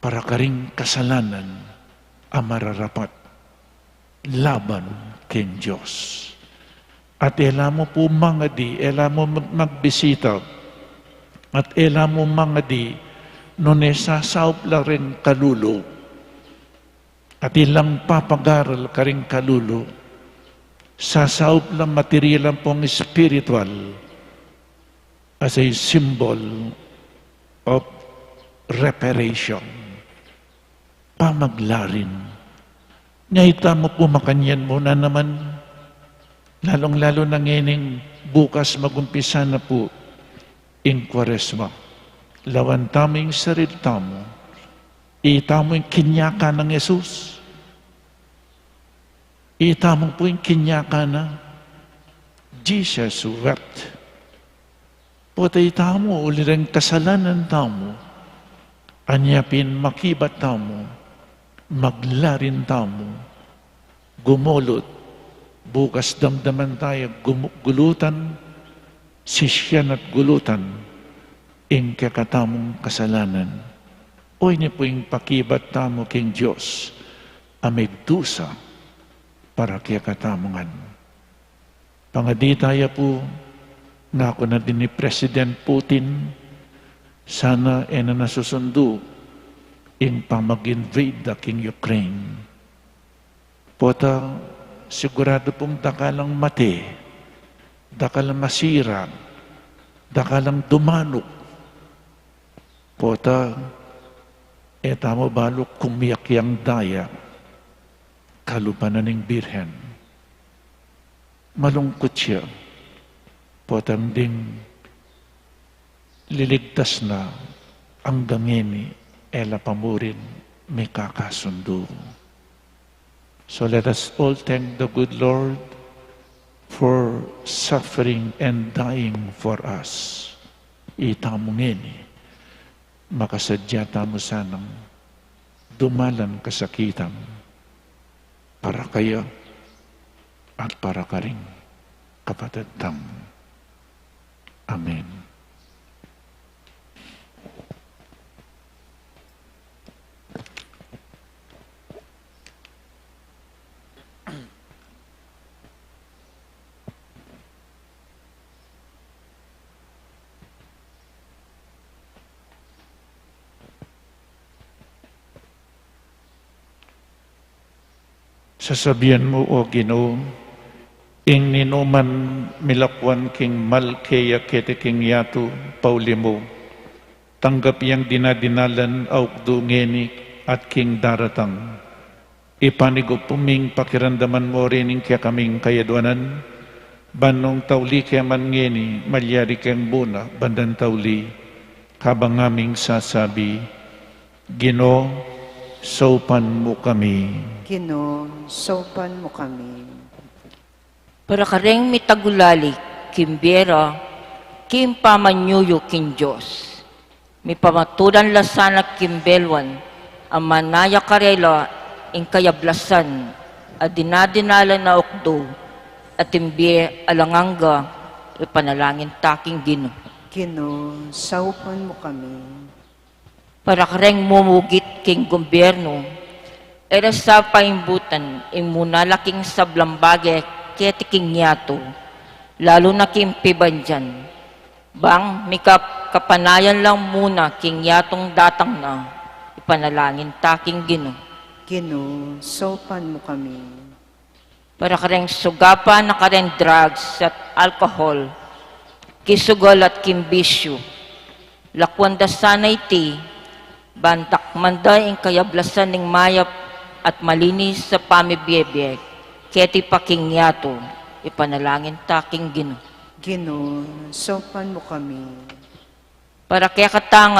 para karing kasalanan a mararapat laban king Dios. At e la mu pu mangadi, e la mu mag-, magbisita, at e la mu mangadi, nune sasaup la ring kalulu. At ilang papagaral karing kalulu, sasaup la material ampong spiritual as a symbol of reparation. Pamaglarin. Nya itamu pu makanyan mu na naman, lalung-lalu na ngening bukas magumpisa na pu ing Kuaresma. Lawan tamu ing sarili tamu. Itamu ing kinyaka nang Jesus. Itamu pu ing kinyaka na, Jesus wept. Pota itamu, uli reng kasalanan tamu, anya pin makibat tamu, maglarin tamu, gumulut, bukas damdaman taya gumu-, gulutan, sisyan at gulutan, ing kekatamung kasalanan. O ini pu ing pakibat tamu king Dios, a migdusa para kekatamu ngan. Pangadi taya pu, ngaku na din ni President Putin, sana e na na susundu ing pamag-invade da king Ukraine. Pota Siguradu pung dakalang mate, dakalang masira, dakalang dumanuk. Pota, e tamu balu kung miyakit yang daya, kalupa na ning Birhen. Malungkut ya, potang ding liligtas na anggang ngeni e la pa murin mikakasundu. So let us all thank the good Lord for suffering and dying for us. Itamu ngeni, makasadya tamu sanang dumalan kasakitan para kaya at para karing kapatad tamu. Amen. Sasabian mu, O Ginu, ing ninuman milakuan king mal keya keti king yatu, pauli mu, tanggap yang dinadinalan a ukdu ngeni at king daratang. Ipanigup ming pakiramdaman mu rin ing kekaming kayadwanan, ban nung tauli ke man ngeni, malyari keng muna bandang tauli, kabang ngaming sasabi, Ginu, saupan mu kami. Ginu, saupan mu kami. Para kareng mitagulali king bie ra king pamanyuyu king Dios, mipamatulan la sana king beluan a manaya karela ing kayablasan a dinadinalan a ukdu at ing bie alang angga, ipanalangin ta king Ginu. Ginu, saupan mu kami. Para kareng mumugit king gumbiernu, e ra sa paimbutan ing muna la king sablang bage keti king yatu, lalu na king pibandian, bang mikap-, kapanayan lang muna king yatung datang na, ipanalangin ta king Ginu. Ginu, saupan mu kami. Para kareng sugapa na kareng drugs at alcohol, king sugal at king bisyu. Lakuan da sana iti, ban dakman da ing kayablasan ning mayap at malinis a pamibiebie, keti pa king yatu, ipanalangin ta king Ginu. Ginu, saupan mu kami. Para kekatang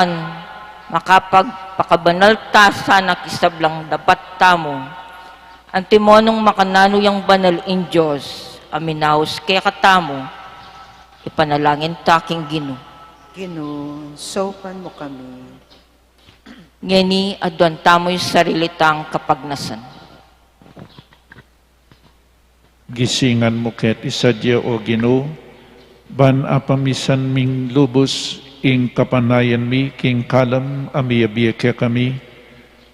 makapagpakabanal ta sana king sablang dapat tamu, antimo nung makananu yang banal ing Dios a minaus kekatamu, ipanalangin ta king Ginu. Ginu, saupan mu kami. Ngeni, aduan tamu ing sarili tang kapagnasan. Gisingan mu keti sadya, O Ginu, ban apamisan ming lubus ing kapanayan mi king kalam a miyabie kekami,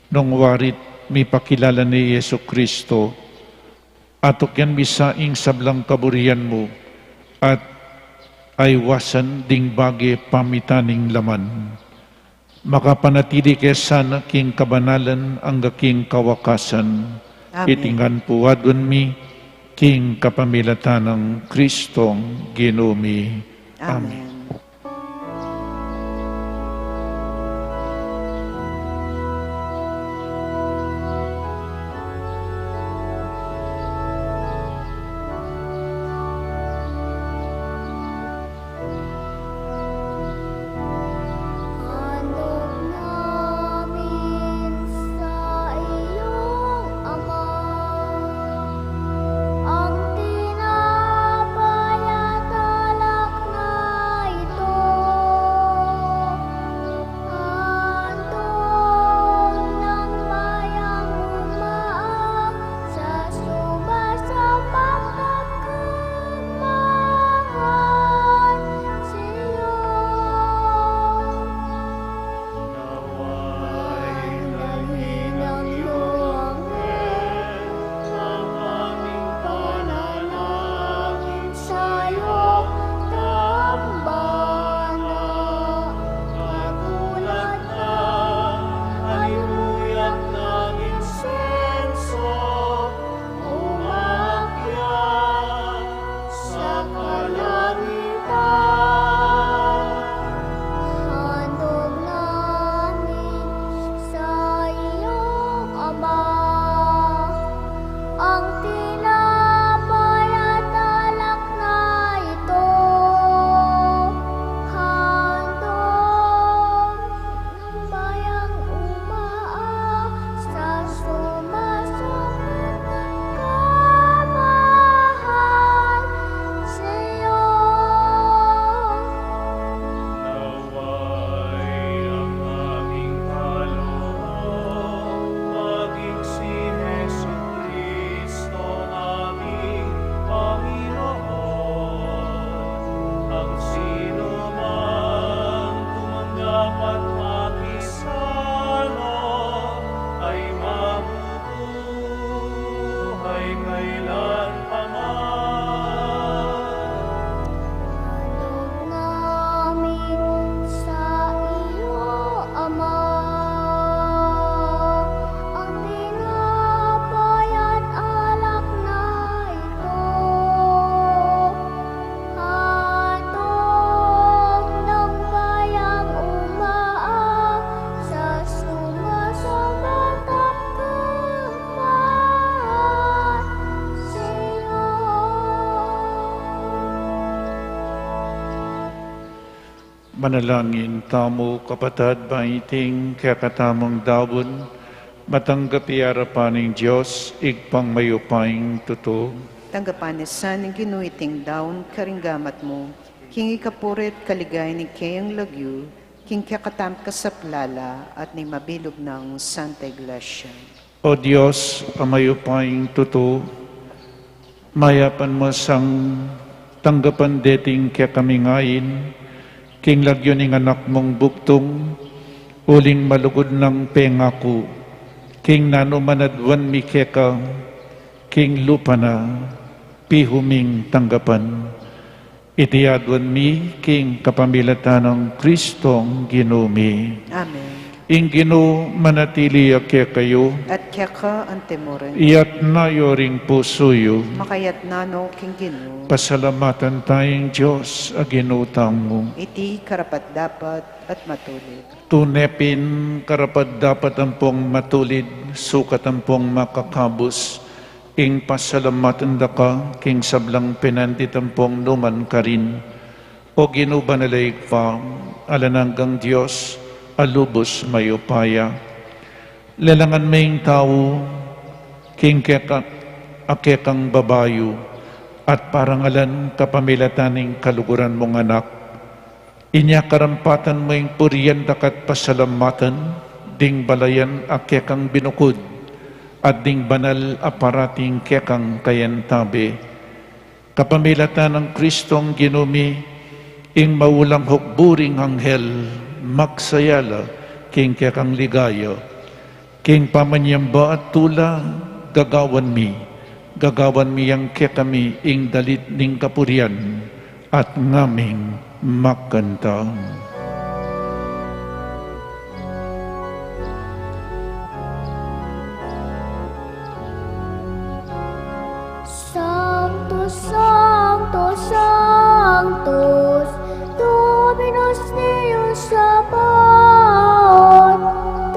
nung warit mipakilala ne i Jesucristo, atukyan mi sa ing sablang kaburian mu, at aiwasan ding bage pamitan ning laman. Makapanatili ke sana king kabanalan angga king kawakasan. Amen. Iti ngan pu aduan mi king kapamilatan nang Kristong Ginu mi. Amen. Amen. Manalangin tamu, kapatad, ba iting kekatamung daun, matanggap ya arapan ning Dios, Ibpang mayupayang tutu. Tanggapan na sa ning Ginu iting daun karing gamat mu, king ikapuri at kaligayan ning keyang lagyu, king kekatamung kasaplalan at ning mabilug nang Santa Iglesia. O Dios, a mayupayang tutu, mayapan mu sang tanggapan deting kekaming ain, king lagyu ning Anak mung bugtung, uling malugud nang pengaku, king nanu man aduan mi keka, king lupa na, pihu ming tanggapan. Iti aduan mi king kapamilatan nang Kristong Ginu mi. Amen. Ing Ginu manatili ya kekayu. At keka antimurin. Iyatas yu ring pusu yu. Makayatas no king Ginu. Pasalamatan taya ing Dios a Ginu tamu. Iti karapat-dapat at matulid. Tune pin karapat-dapat ampong matulid, sukat ampong makakabus, ing pasalamatan da ka, king sablang penandit ampong nu man karin. O Ginu, banal a Ibpa, alang anggang Dios, a lubus mayupaya. Lelangan me ing tau, king keka, a kekang babayu, at parangalan kapamilatan ning kaluguran mung Anak. Inya karampatan mu ing purian daka at pasalamatan, ding balayan a kekang binukud, at ding banal a parating kekang kayantabe. Kapamilatan nang Kristong Ginu mi, ing maulang hukbu ring anghel, magsaya la, king kekang ligaya. King pamanyamba at tula, gagawan mi, gagawan mi yang kekami ing dalit ning kapurian, at ngaming magkanta. Sanctus, Sanctus, Sanctus, Dominus Deus Sabaoth,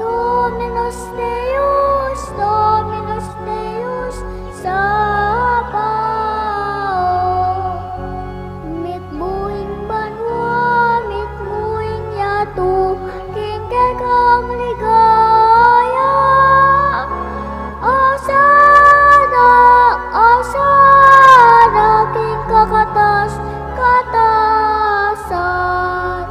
Dominus Deus, Dominus Deus Sabaoth. Mitmu ing banua, mitmu ing yatu, king kekang ligaya. Osana, Osana, king kakatas-katasan.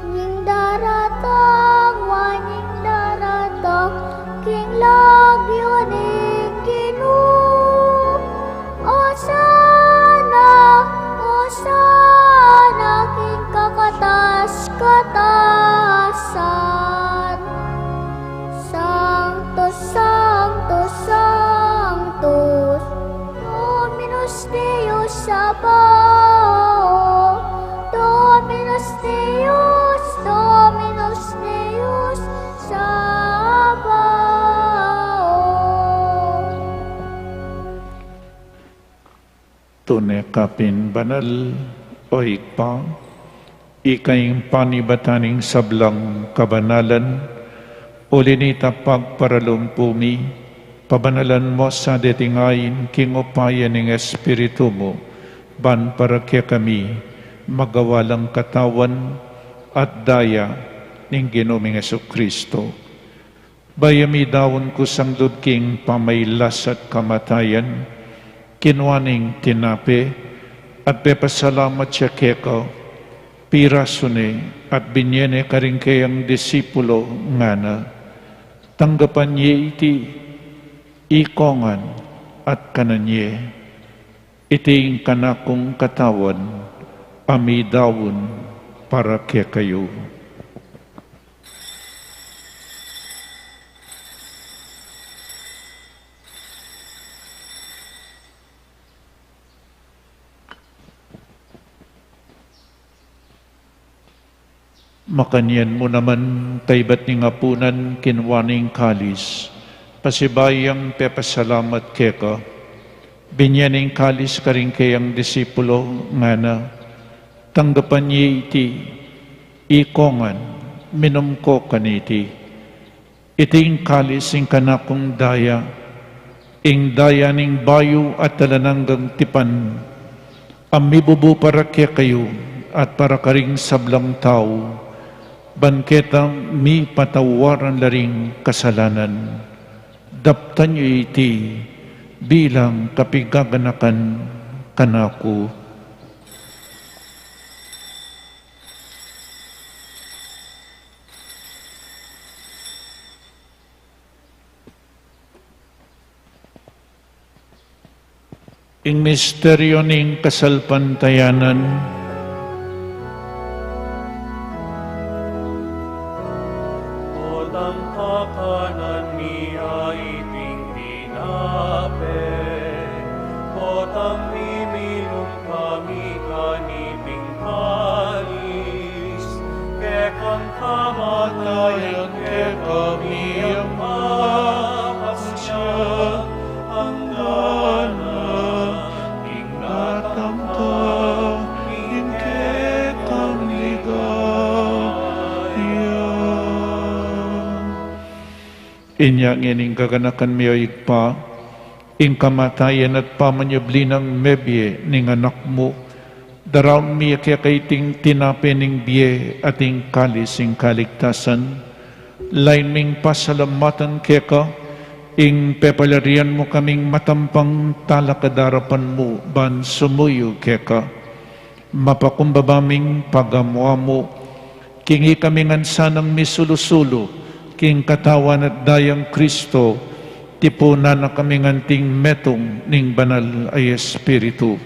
Nying daratang, wa nying daratang, king lagyu ning Ginu. Osana, Osana, king kakatas-katasan. Sanctus, Sanctus, Sanctus, Dominus Deus Sabaoth, Dominus Deus, Dominus Deus Sabaoth. Tune ka pin banal, o Ibpa, ika ing panibatan ning sablang kabanalan, uli na nita pagparalumpu mi, pabanalan mu sa deting ain king upaya ning Espiritu mu, ban para kekami magawa lang katawan at daya ning Ginu ming Jesucristo. Bayu midaun kusang lub king pamailas at kamatayan, kinua ne ing tinape, at pepasalamat ya keka, pirasu ne, at binye ne karing keyang disipulo, ngana: Tanggapan ye iti, ikong ngan, at kanan ye. Iti ing kanakung katawan, a midaun para kekayu. Makanyan mu naman, kaybat ning apunan, kinua ne ing kalis, pasibayu yang pepasalamat keka, binye ne ing kalis karing keyang disipulo, ngana: Tanggapan ye iti, ikong ngan, minum ko kaniti. Iti ing kalis ning kanakung daya, ing daya ning bayu at alang anggang tipan, a mibubu para kekayu at para karing sablang tau, ban keta mipatawaran la ring kasalanan. Daptan yu iti bilang kapigaganakan kanaku. Ing misteryo ning kasalpantayanan. Potang pakanan mi iting tinape, potang miminum kami kaniting kalis, kekang kamatayan kekami ang papasya, angga na ing datang ka, ing kekang ligaya. Inya ngening gaganakan mi, o Ibpa, ing kamatayan at pamanyubli nang mebie ning Anak mu, daraun mi keka iting tinape ning bie at ing kalis ning kaligtasan. Lain ming pasalamatan keka ing pepalarian mu kaming matampang talakad king arapan mu ban sumuyu keka. Mapakumbaba ming pagamu-amu, king ikami ngan sanang misulu-sulu king katawan at dayang Kristo, tipunan na kami ngan anting metung ning Banal a Espiritu.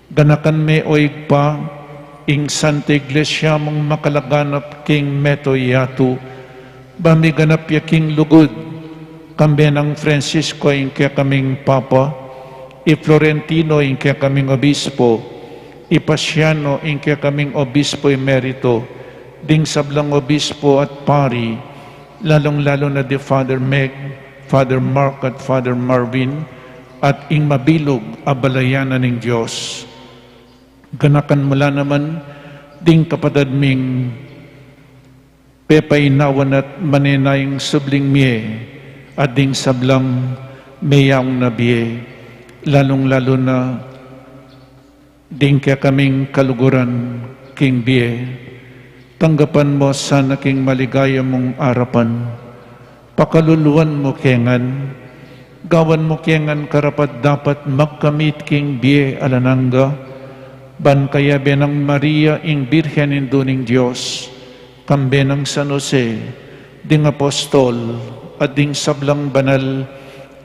Ganakan me, o Ibpa, ing Santa Iglesia mung makalaganap king mabilug a yatu, ban miganap ya king lugud, kambe nang Francisco ing kekaming Papa, i Florentino ing kekaming Obispo, i Paciano ing kekaming Obispo Emerito, ding sablang Obispo at Pari, lalung-lalu na di Father Meg, Father Mark at Father Marvin, at ing mabilug a balayan na ning Dios. Ganakan mu la naman ding kapatad ming pepainawan at manenayang subling mie, at ding sablang meyaung na bie, lalung-lalu na ding kekaming kaluguran king bie. Tanggapan mu sana king maligaya mung arapan. Pakaluluan mu ke ngan, gawan mu ke ngan karapat-dapat magkamit king bie alang angga, ban kayabe nang Maria ing Birhen Indu ning Dios, kambe nang San Jose, ding apostol, at ding sablang banal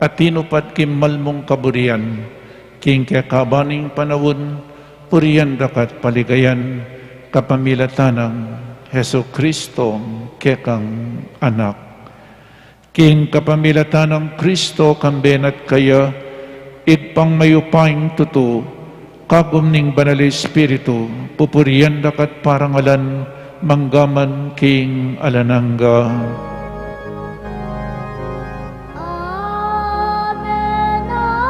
a tinupad king malmung kaburian, king kekaban ning panaun, purian da ka at paligayan, kapamilatan nang Jesucristo, kekang Anak. King kapamilatan nang Kristo, kambe na at kaya, Ibpang mayupayang tutu, kagum ning Banal a Espiritu, pupurian da ka at parangalan, mangga man king alang angga. Amen, amen, amen.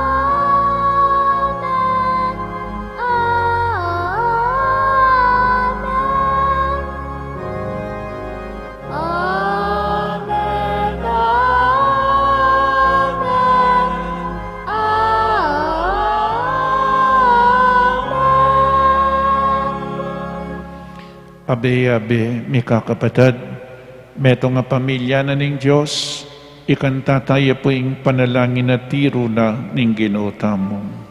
Amen, amen, amen. Abe-abe, mikakapatad, metung a pamilya na ning Dios, ikanta taya pu ing panalangin a tiru na ning Ginu tamu.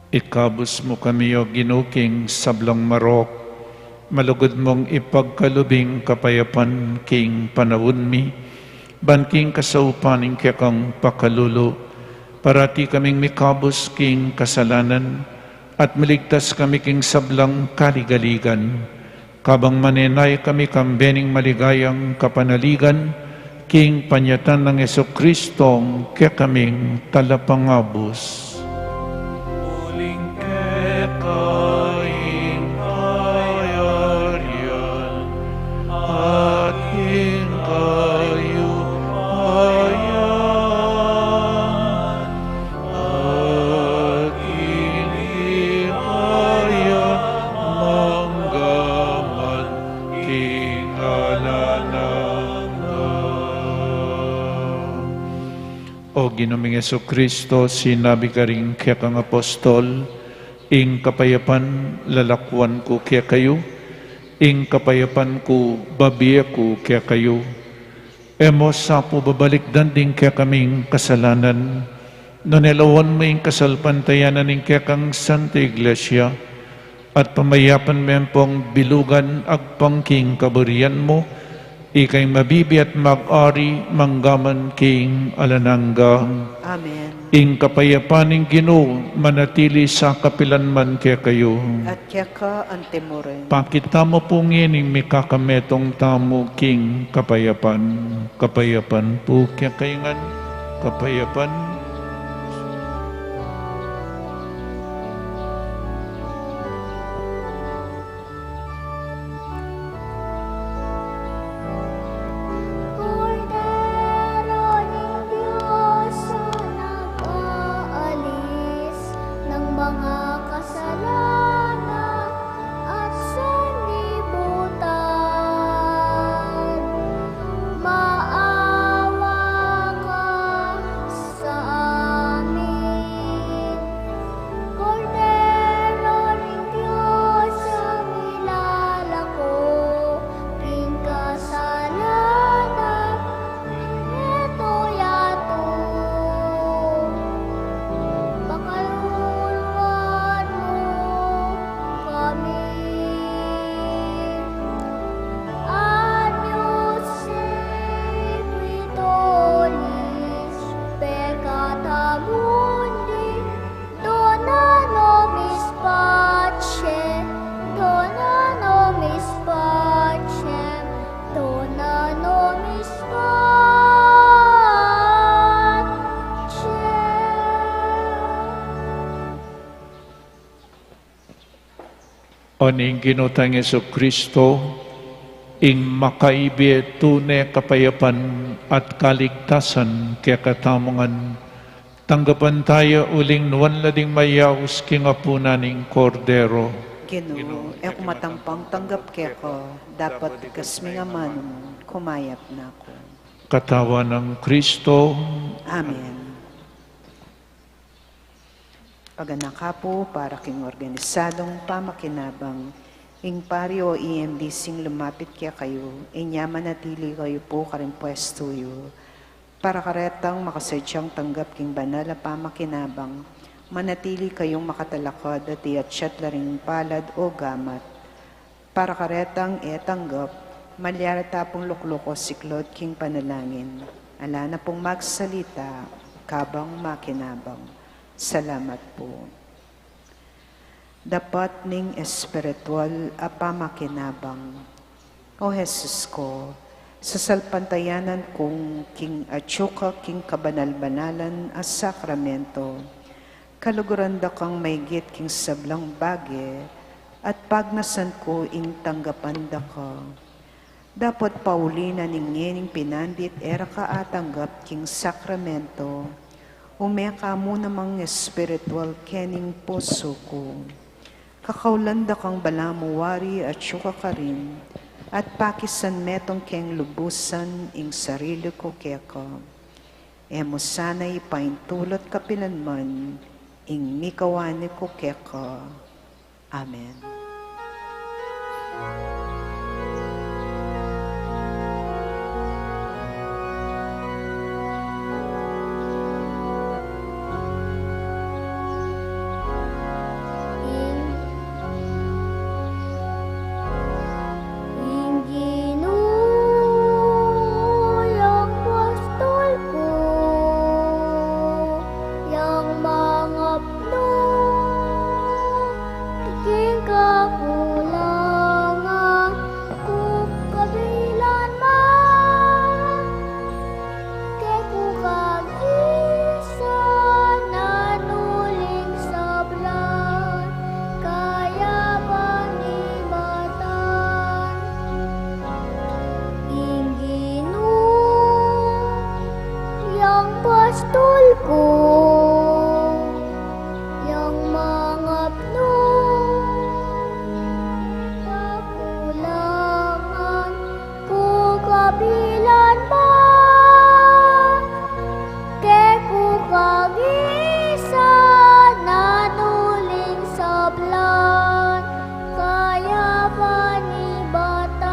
Ikabus mu kami, O Ginu, king sablang marok, malugud mung ipagkalub ing kapayapan king panaun mi, ban king kasaupan ning kekang pakalulu, parati kaming mikabus king kasalanan, at miligtas kami king sablang kaligaligan. Kabang manenaya kami kambe ning maligayang kapanaligan, king panyatang nang Jesucristo, kekaming talapangabus. Uling keka ing kayarian, at ing kayupayan, at ing ligaya mangga man king alang angga. O Ginu ming Jesucristo, sinabi mu karing kekang apostol, ing kapayapan lalakuan ku kekayu, ing kapayapan ku bibie ku kekayu. E mu sa pu babalikdan ding kekaming kasalanan, nune lawan mu ing kasalpantayanan ning kekang Santa Iglesia, at pamayapan me pung bilugan agpang king kaburian mu, ika ing mabibie at mag-ari mangga man king alang angga. Amen. Ing kapayapan ning Ginu manatili sa kapilan man kekayu. At keka antimurin. Pakit tamu pu ngening mikakametung tamu king kapayapan. Kapayapan pu kekayu ngan. Kapayapan. Kordero ning Dios, a nag-aalis ng mga kasalanan at sanlibutan, maawa ka sa amin. Kordero ning Dios, a milalako king kasalanan ning meto yatu, pakaluluan mu kami. Agnus Dei qui tollis peccata mundi, dona nobis pace, dona nobis pace, dona nobis pace. O ning Ginu tang Jesucristo, ing makaibie tune kapayapan at kaligtasan kekatamu ngan, tanggapan taya uling nuan la ding mayaus king apunan ning Kordero. Ginu, e ku matampang tanggap keka, dapot ikasmi ing amanu mu, kumayap na ku. Katawan nang Kristo. Amen. Paganaka pu para king organisadung pamakinabang, ing pari o E M D C ing lumapit kekayu, inya manatili kayu pu karing pwestu yu. Para karetang makasadyang tanggap king banal a pamakinabang, manatili kayung makatalakad at iatsat la ring palad o gamat. Para karetang e tanggap, malyari ta pung lukluk o siklaud king panalangin. Ala na pung magsalita, kabang makinabang. Salamat pu. Dapat ning espiritual a pamakinabang. O Jesus ku, sasalpantayanan kung king atyu ka king kabanal-banalan a sakramento, kaluguran da kang maigit king sablang bage, at pagnasan ku ing tanggapan da ka. Dapot pauli na ning ngening pinandit e ra ka atanggap king sakramento, ume ka mu namang espiritual kening pusu ku. Kakaulan da kang balamu wari atyu ka karin, at pakisan metung keng lubusan ing sarili ku keka. E mu sana ipaintulot kapilan man ing mikawani ku keka. Amen. Apostol ku, yang mangapnu, kakulangan ku kabilan ma, keku kagisan, nanuling sablan, kaya panibatan.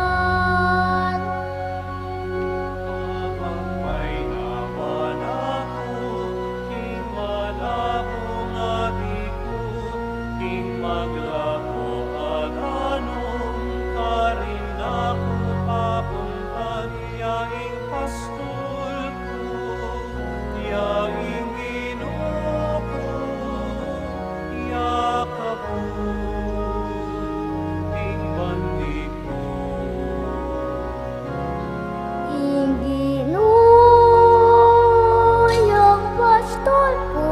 Ing Ginu, yang pastor ku,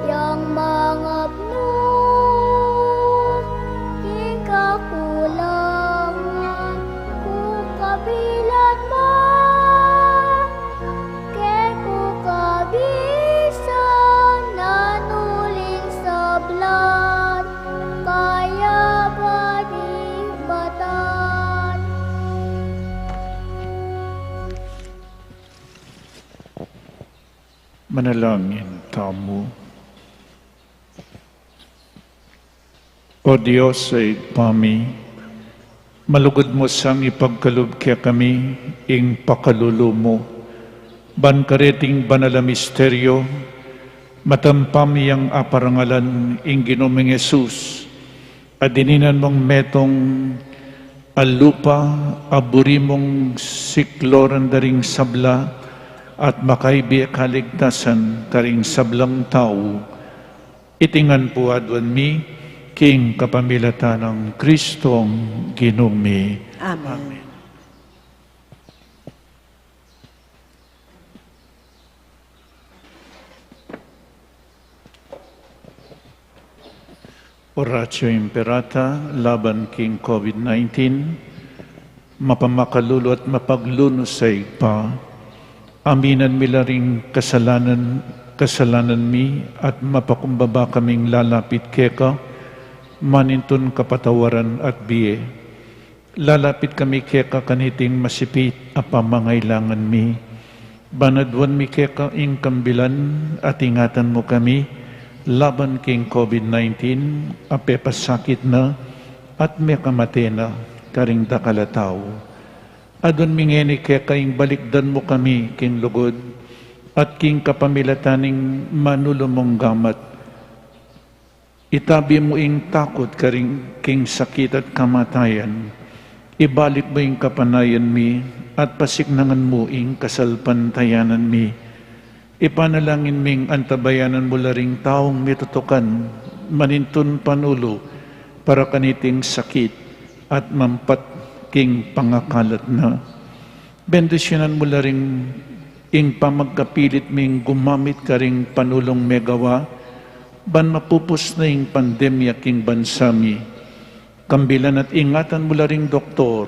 yang mangapnu, ing kakulangan ku kabilan ma. Keku kabisan, nanuling sablan, kaya panibatan. Manalangin tamu. O Dios, Ibpa mi, malugud mu sang ipagkalub kekami ing pakalulu mu. Ban kareting banal a misteryo, matampang yang aparangalan ing Ginu ming Jesus, a dininan mung metung a lupa, a buri mung sikluran da ring sabla, at makaibie kaligtasan karing sablang tau. Iti ngan pu aduan mi, king kapamilatan nang Kristong Ginu mi. Amen. Amen. Oratio Imperata laban king COVID nineteen. Mapamakalulu at mapaglunus a Ibpa, aminan mi la ring kasalanan, kasalanan mi at mapakumbaba kaming lalapit keka, manintun kapatawaran at bie. Lalapit kami keka kaniting masipit a pamangailangan mi. Ban aduan mi keka ing kambilan at ingatan mu kami laban king COVID nineteen a pepasakit na at mekamate na karing dakal a tau. Aduan mi ngeni keka ing balikdan mu kami king lugud at king kapamilatan ning manulu mung gamat. Itabi mu ing takut karing king sakit at kamatayan. Ibalik mu ing kapanayan mi at pasiknangan mu ing kasalpantayanan mi. Ipanalangin ming antabayanan mu la ring taung mitutukan manintun panulu para kaniting sakit at mampat king pangakalat na. Bendisyunan mu la ring ing pamagkapilit ming gumamit karing panulung megawa ban mapupus na ing pandemya king bansa mi. Kambilan at ingatan mu la ring doktor,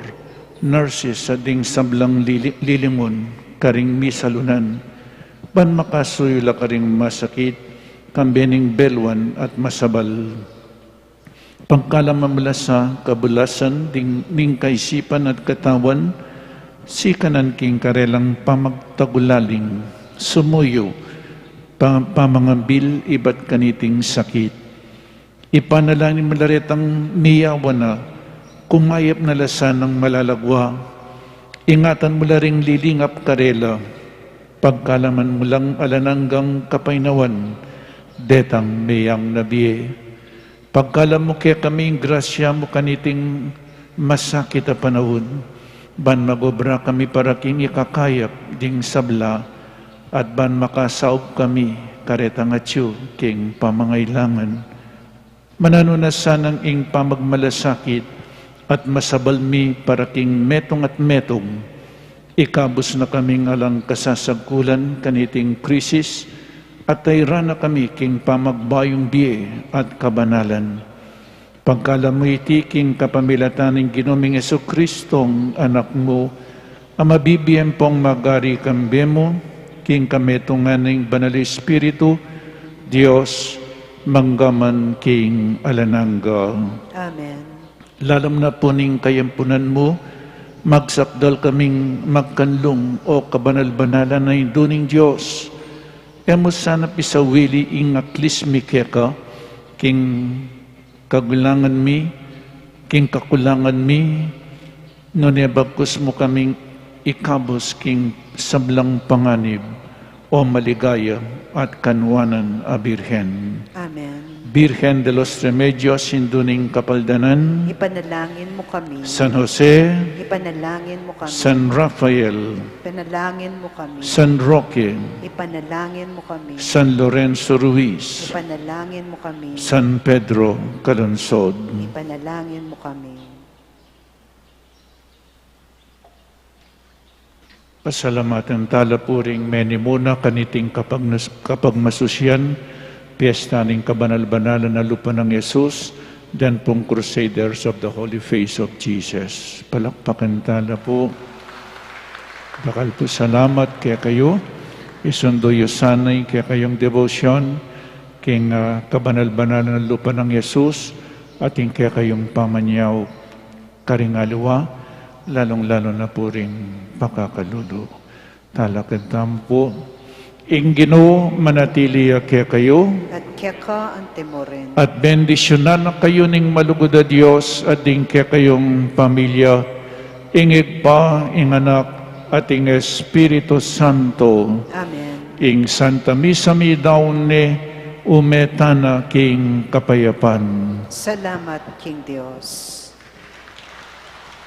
nurses at ding sablang lili-, lilingun karing misalunan ban makasuyu la karing masakit, kambe ning belwan at masabal. Pagkaluban mu la sa kabulasan ding ning kaisipan at katawan, sikanan king karelang pamagtagulaling sumuyu, pa-, pamangabil ibat kaniting sakit. Ipanalangin mu la retang miyawa na, kumayap na la sanang malalagwa. Ingatan mu la ring lilingap karela, pagkaluban mu lang alang anggang kapaynawan detang meyang na bie. Pagkaluban mu kekami ing grasya mu kaniting masakit a panaun, ban mag-obra kami para king ikakayap ding sabla, at ban makasaup kami karetang atyu king pamangailangan. Mananu na sanang ing pamagmalasakit at masabal mi para king metung at metung. Ikabus na kaming alang kasasagkulan kaniting krisis, at tairan na kami king pamagbayung bie at kabanalan. Pagkaluban mu iti king kapamilatan ning Ginu ming Jesucristong Anak mu, a mabibie ampong magari kambe mu, king kametungan ning Banal Espiritu, Dios, mangga man king alang angga. Amen. Lalung-lala na pu ning kayampunan mu, magsakdal kaming magkanlung, o kabanal-banalan a Indu ning Dios. E mu sana pisawili ing aklis mi keka, king kagulangan mi, king kakulangan mi, nune bagkus mu kaming ikabus king sablang panganib, o maligaya at kanwanan a Birhen. Amen. Birhen de los Remedios, Indu ning Kapaldanan. Ipanalangin mu kami. San Jose. Ipanalangin mu kami. San Rafael. Ipanalangin mu kami. San Roque. Ipanalangin mu kami. San Lorenzo Ruiz. Ipanalangin mu kami. San Pedro Calungsod. Ipanalangin mu kami. Pasalamatan tala pu ring menimuna kaniting kapagnas-, kapagmasusian, piyesta ning kabanal-banalan a Lupa nang Jesus, den pung Crusaders of the Holy Face of Jesus. Palakpakan tala pu. Dakal pu salamat kekayu. Isundu yu sana ing kekayung debosyon king, ah, kabanal-banalan a Lupa nang Jesus at ing kekayung pamanyaup karing aliwa, lalung-lalu na pu ring pakakalulu. Talakad tamu pu. Ing Ginu manatili ya kekayu. At keka anti mu rin. At bendisyunan na kayu ning malugud a Dios at ding kekayung pamilya, ing Ibpa, ing Anak, at ing Espiritu Santo. Amen. Ing Santa Misa mi daun ne, ume tana king kapayapan. Salamat king Dios.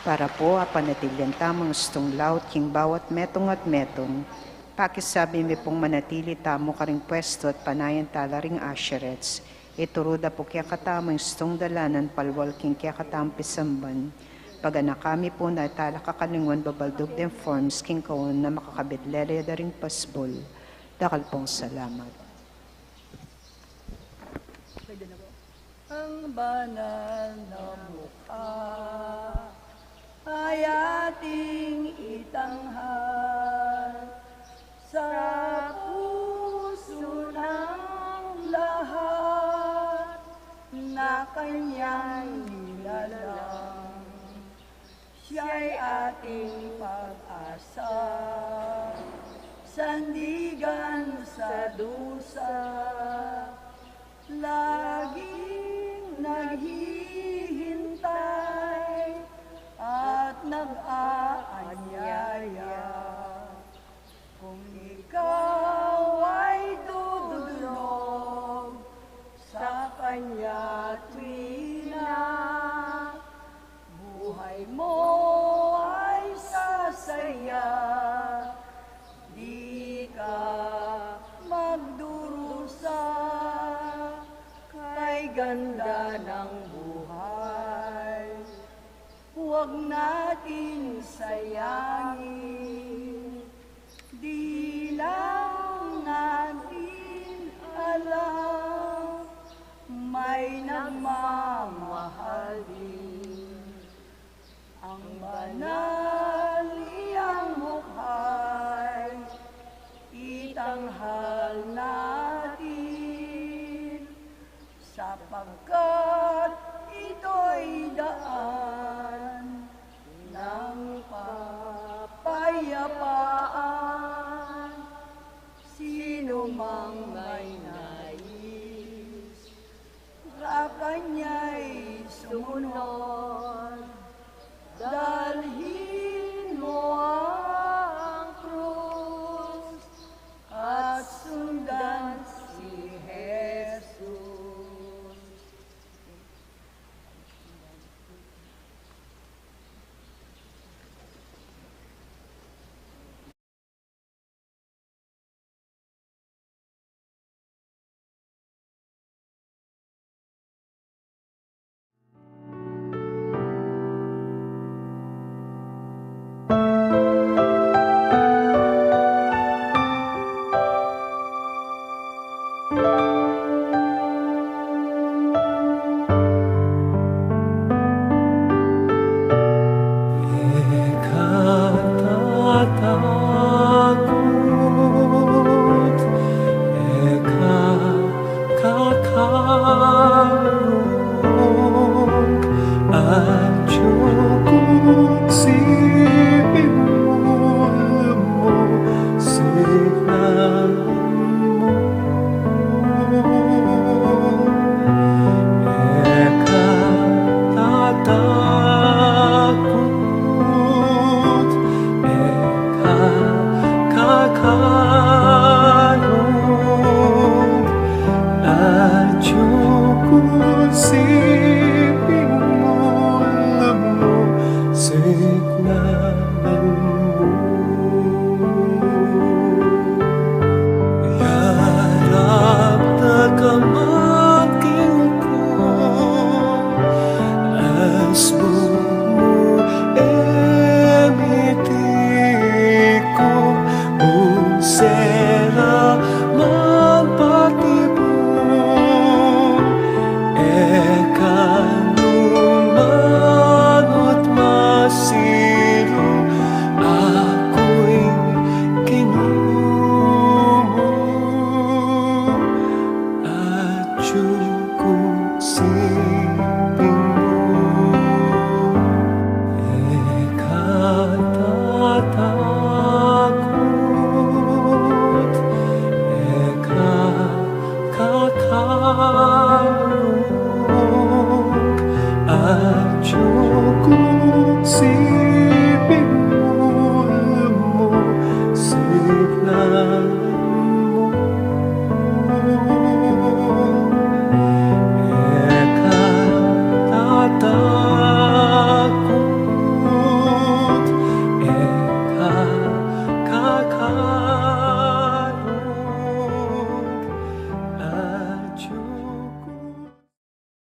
Para pu apanatilian tamung istung laut king bawat metung at metung, pakisabi mi pung manatili tamu karing pwestu at panayan tala ring usherettes. Ituru da pu kekatamu ing istung dalanan palwal king kekatamung pisamban. Paganaka mi pu na e tala kakalingwan babaldug deng forms king kaun a makakabit lele da ring pasbul. Dakal pung salamat. Ang banal na mukha ay ating itanghal sa puso ng lahat na kanyang nilalang. Siya'y ating pag-asa, sandigan sa dusa, laging naghihintay at nag-aanyaya. Kung ikaw ay dudulog sa kanya tuwina, buhay mo ay sasaya, di ka magdurusa kay ganda ng buhay. Huwag natin sayangin, di lang natin alam, may nagmamahal din. Ang banal niyang mukha't itanghal natin, sapagkat ito'y daan ng kapayapaan. Sino mang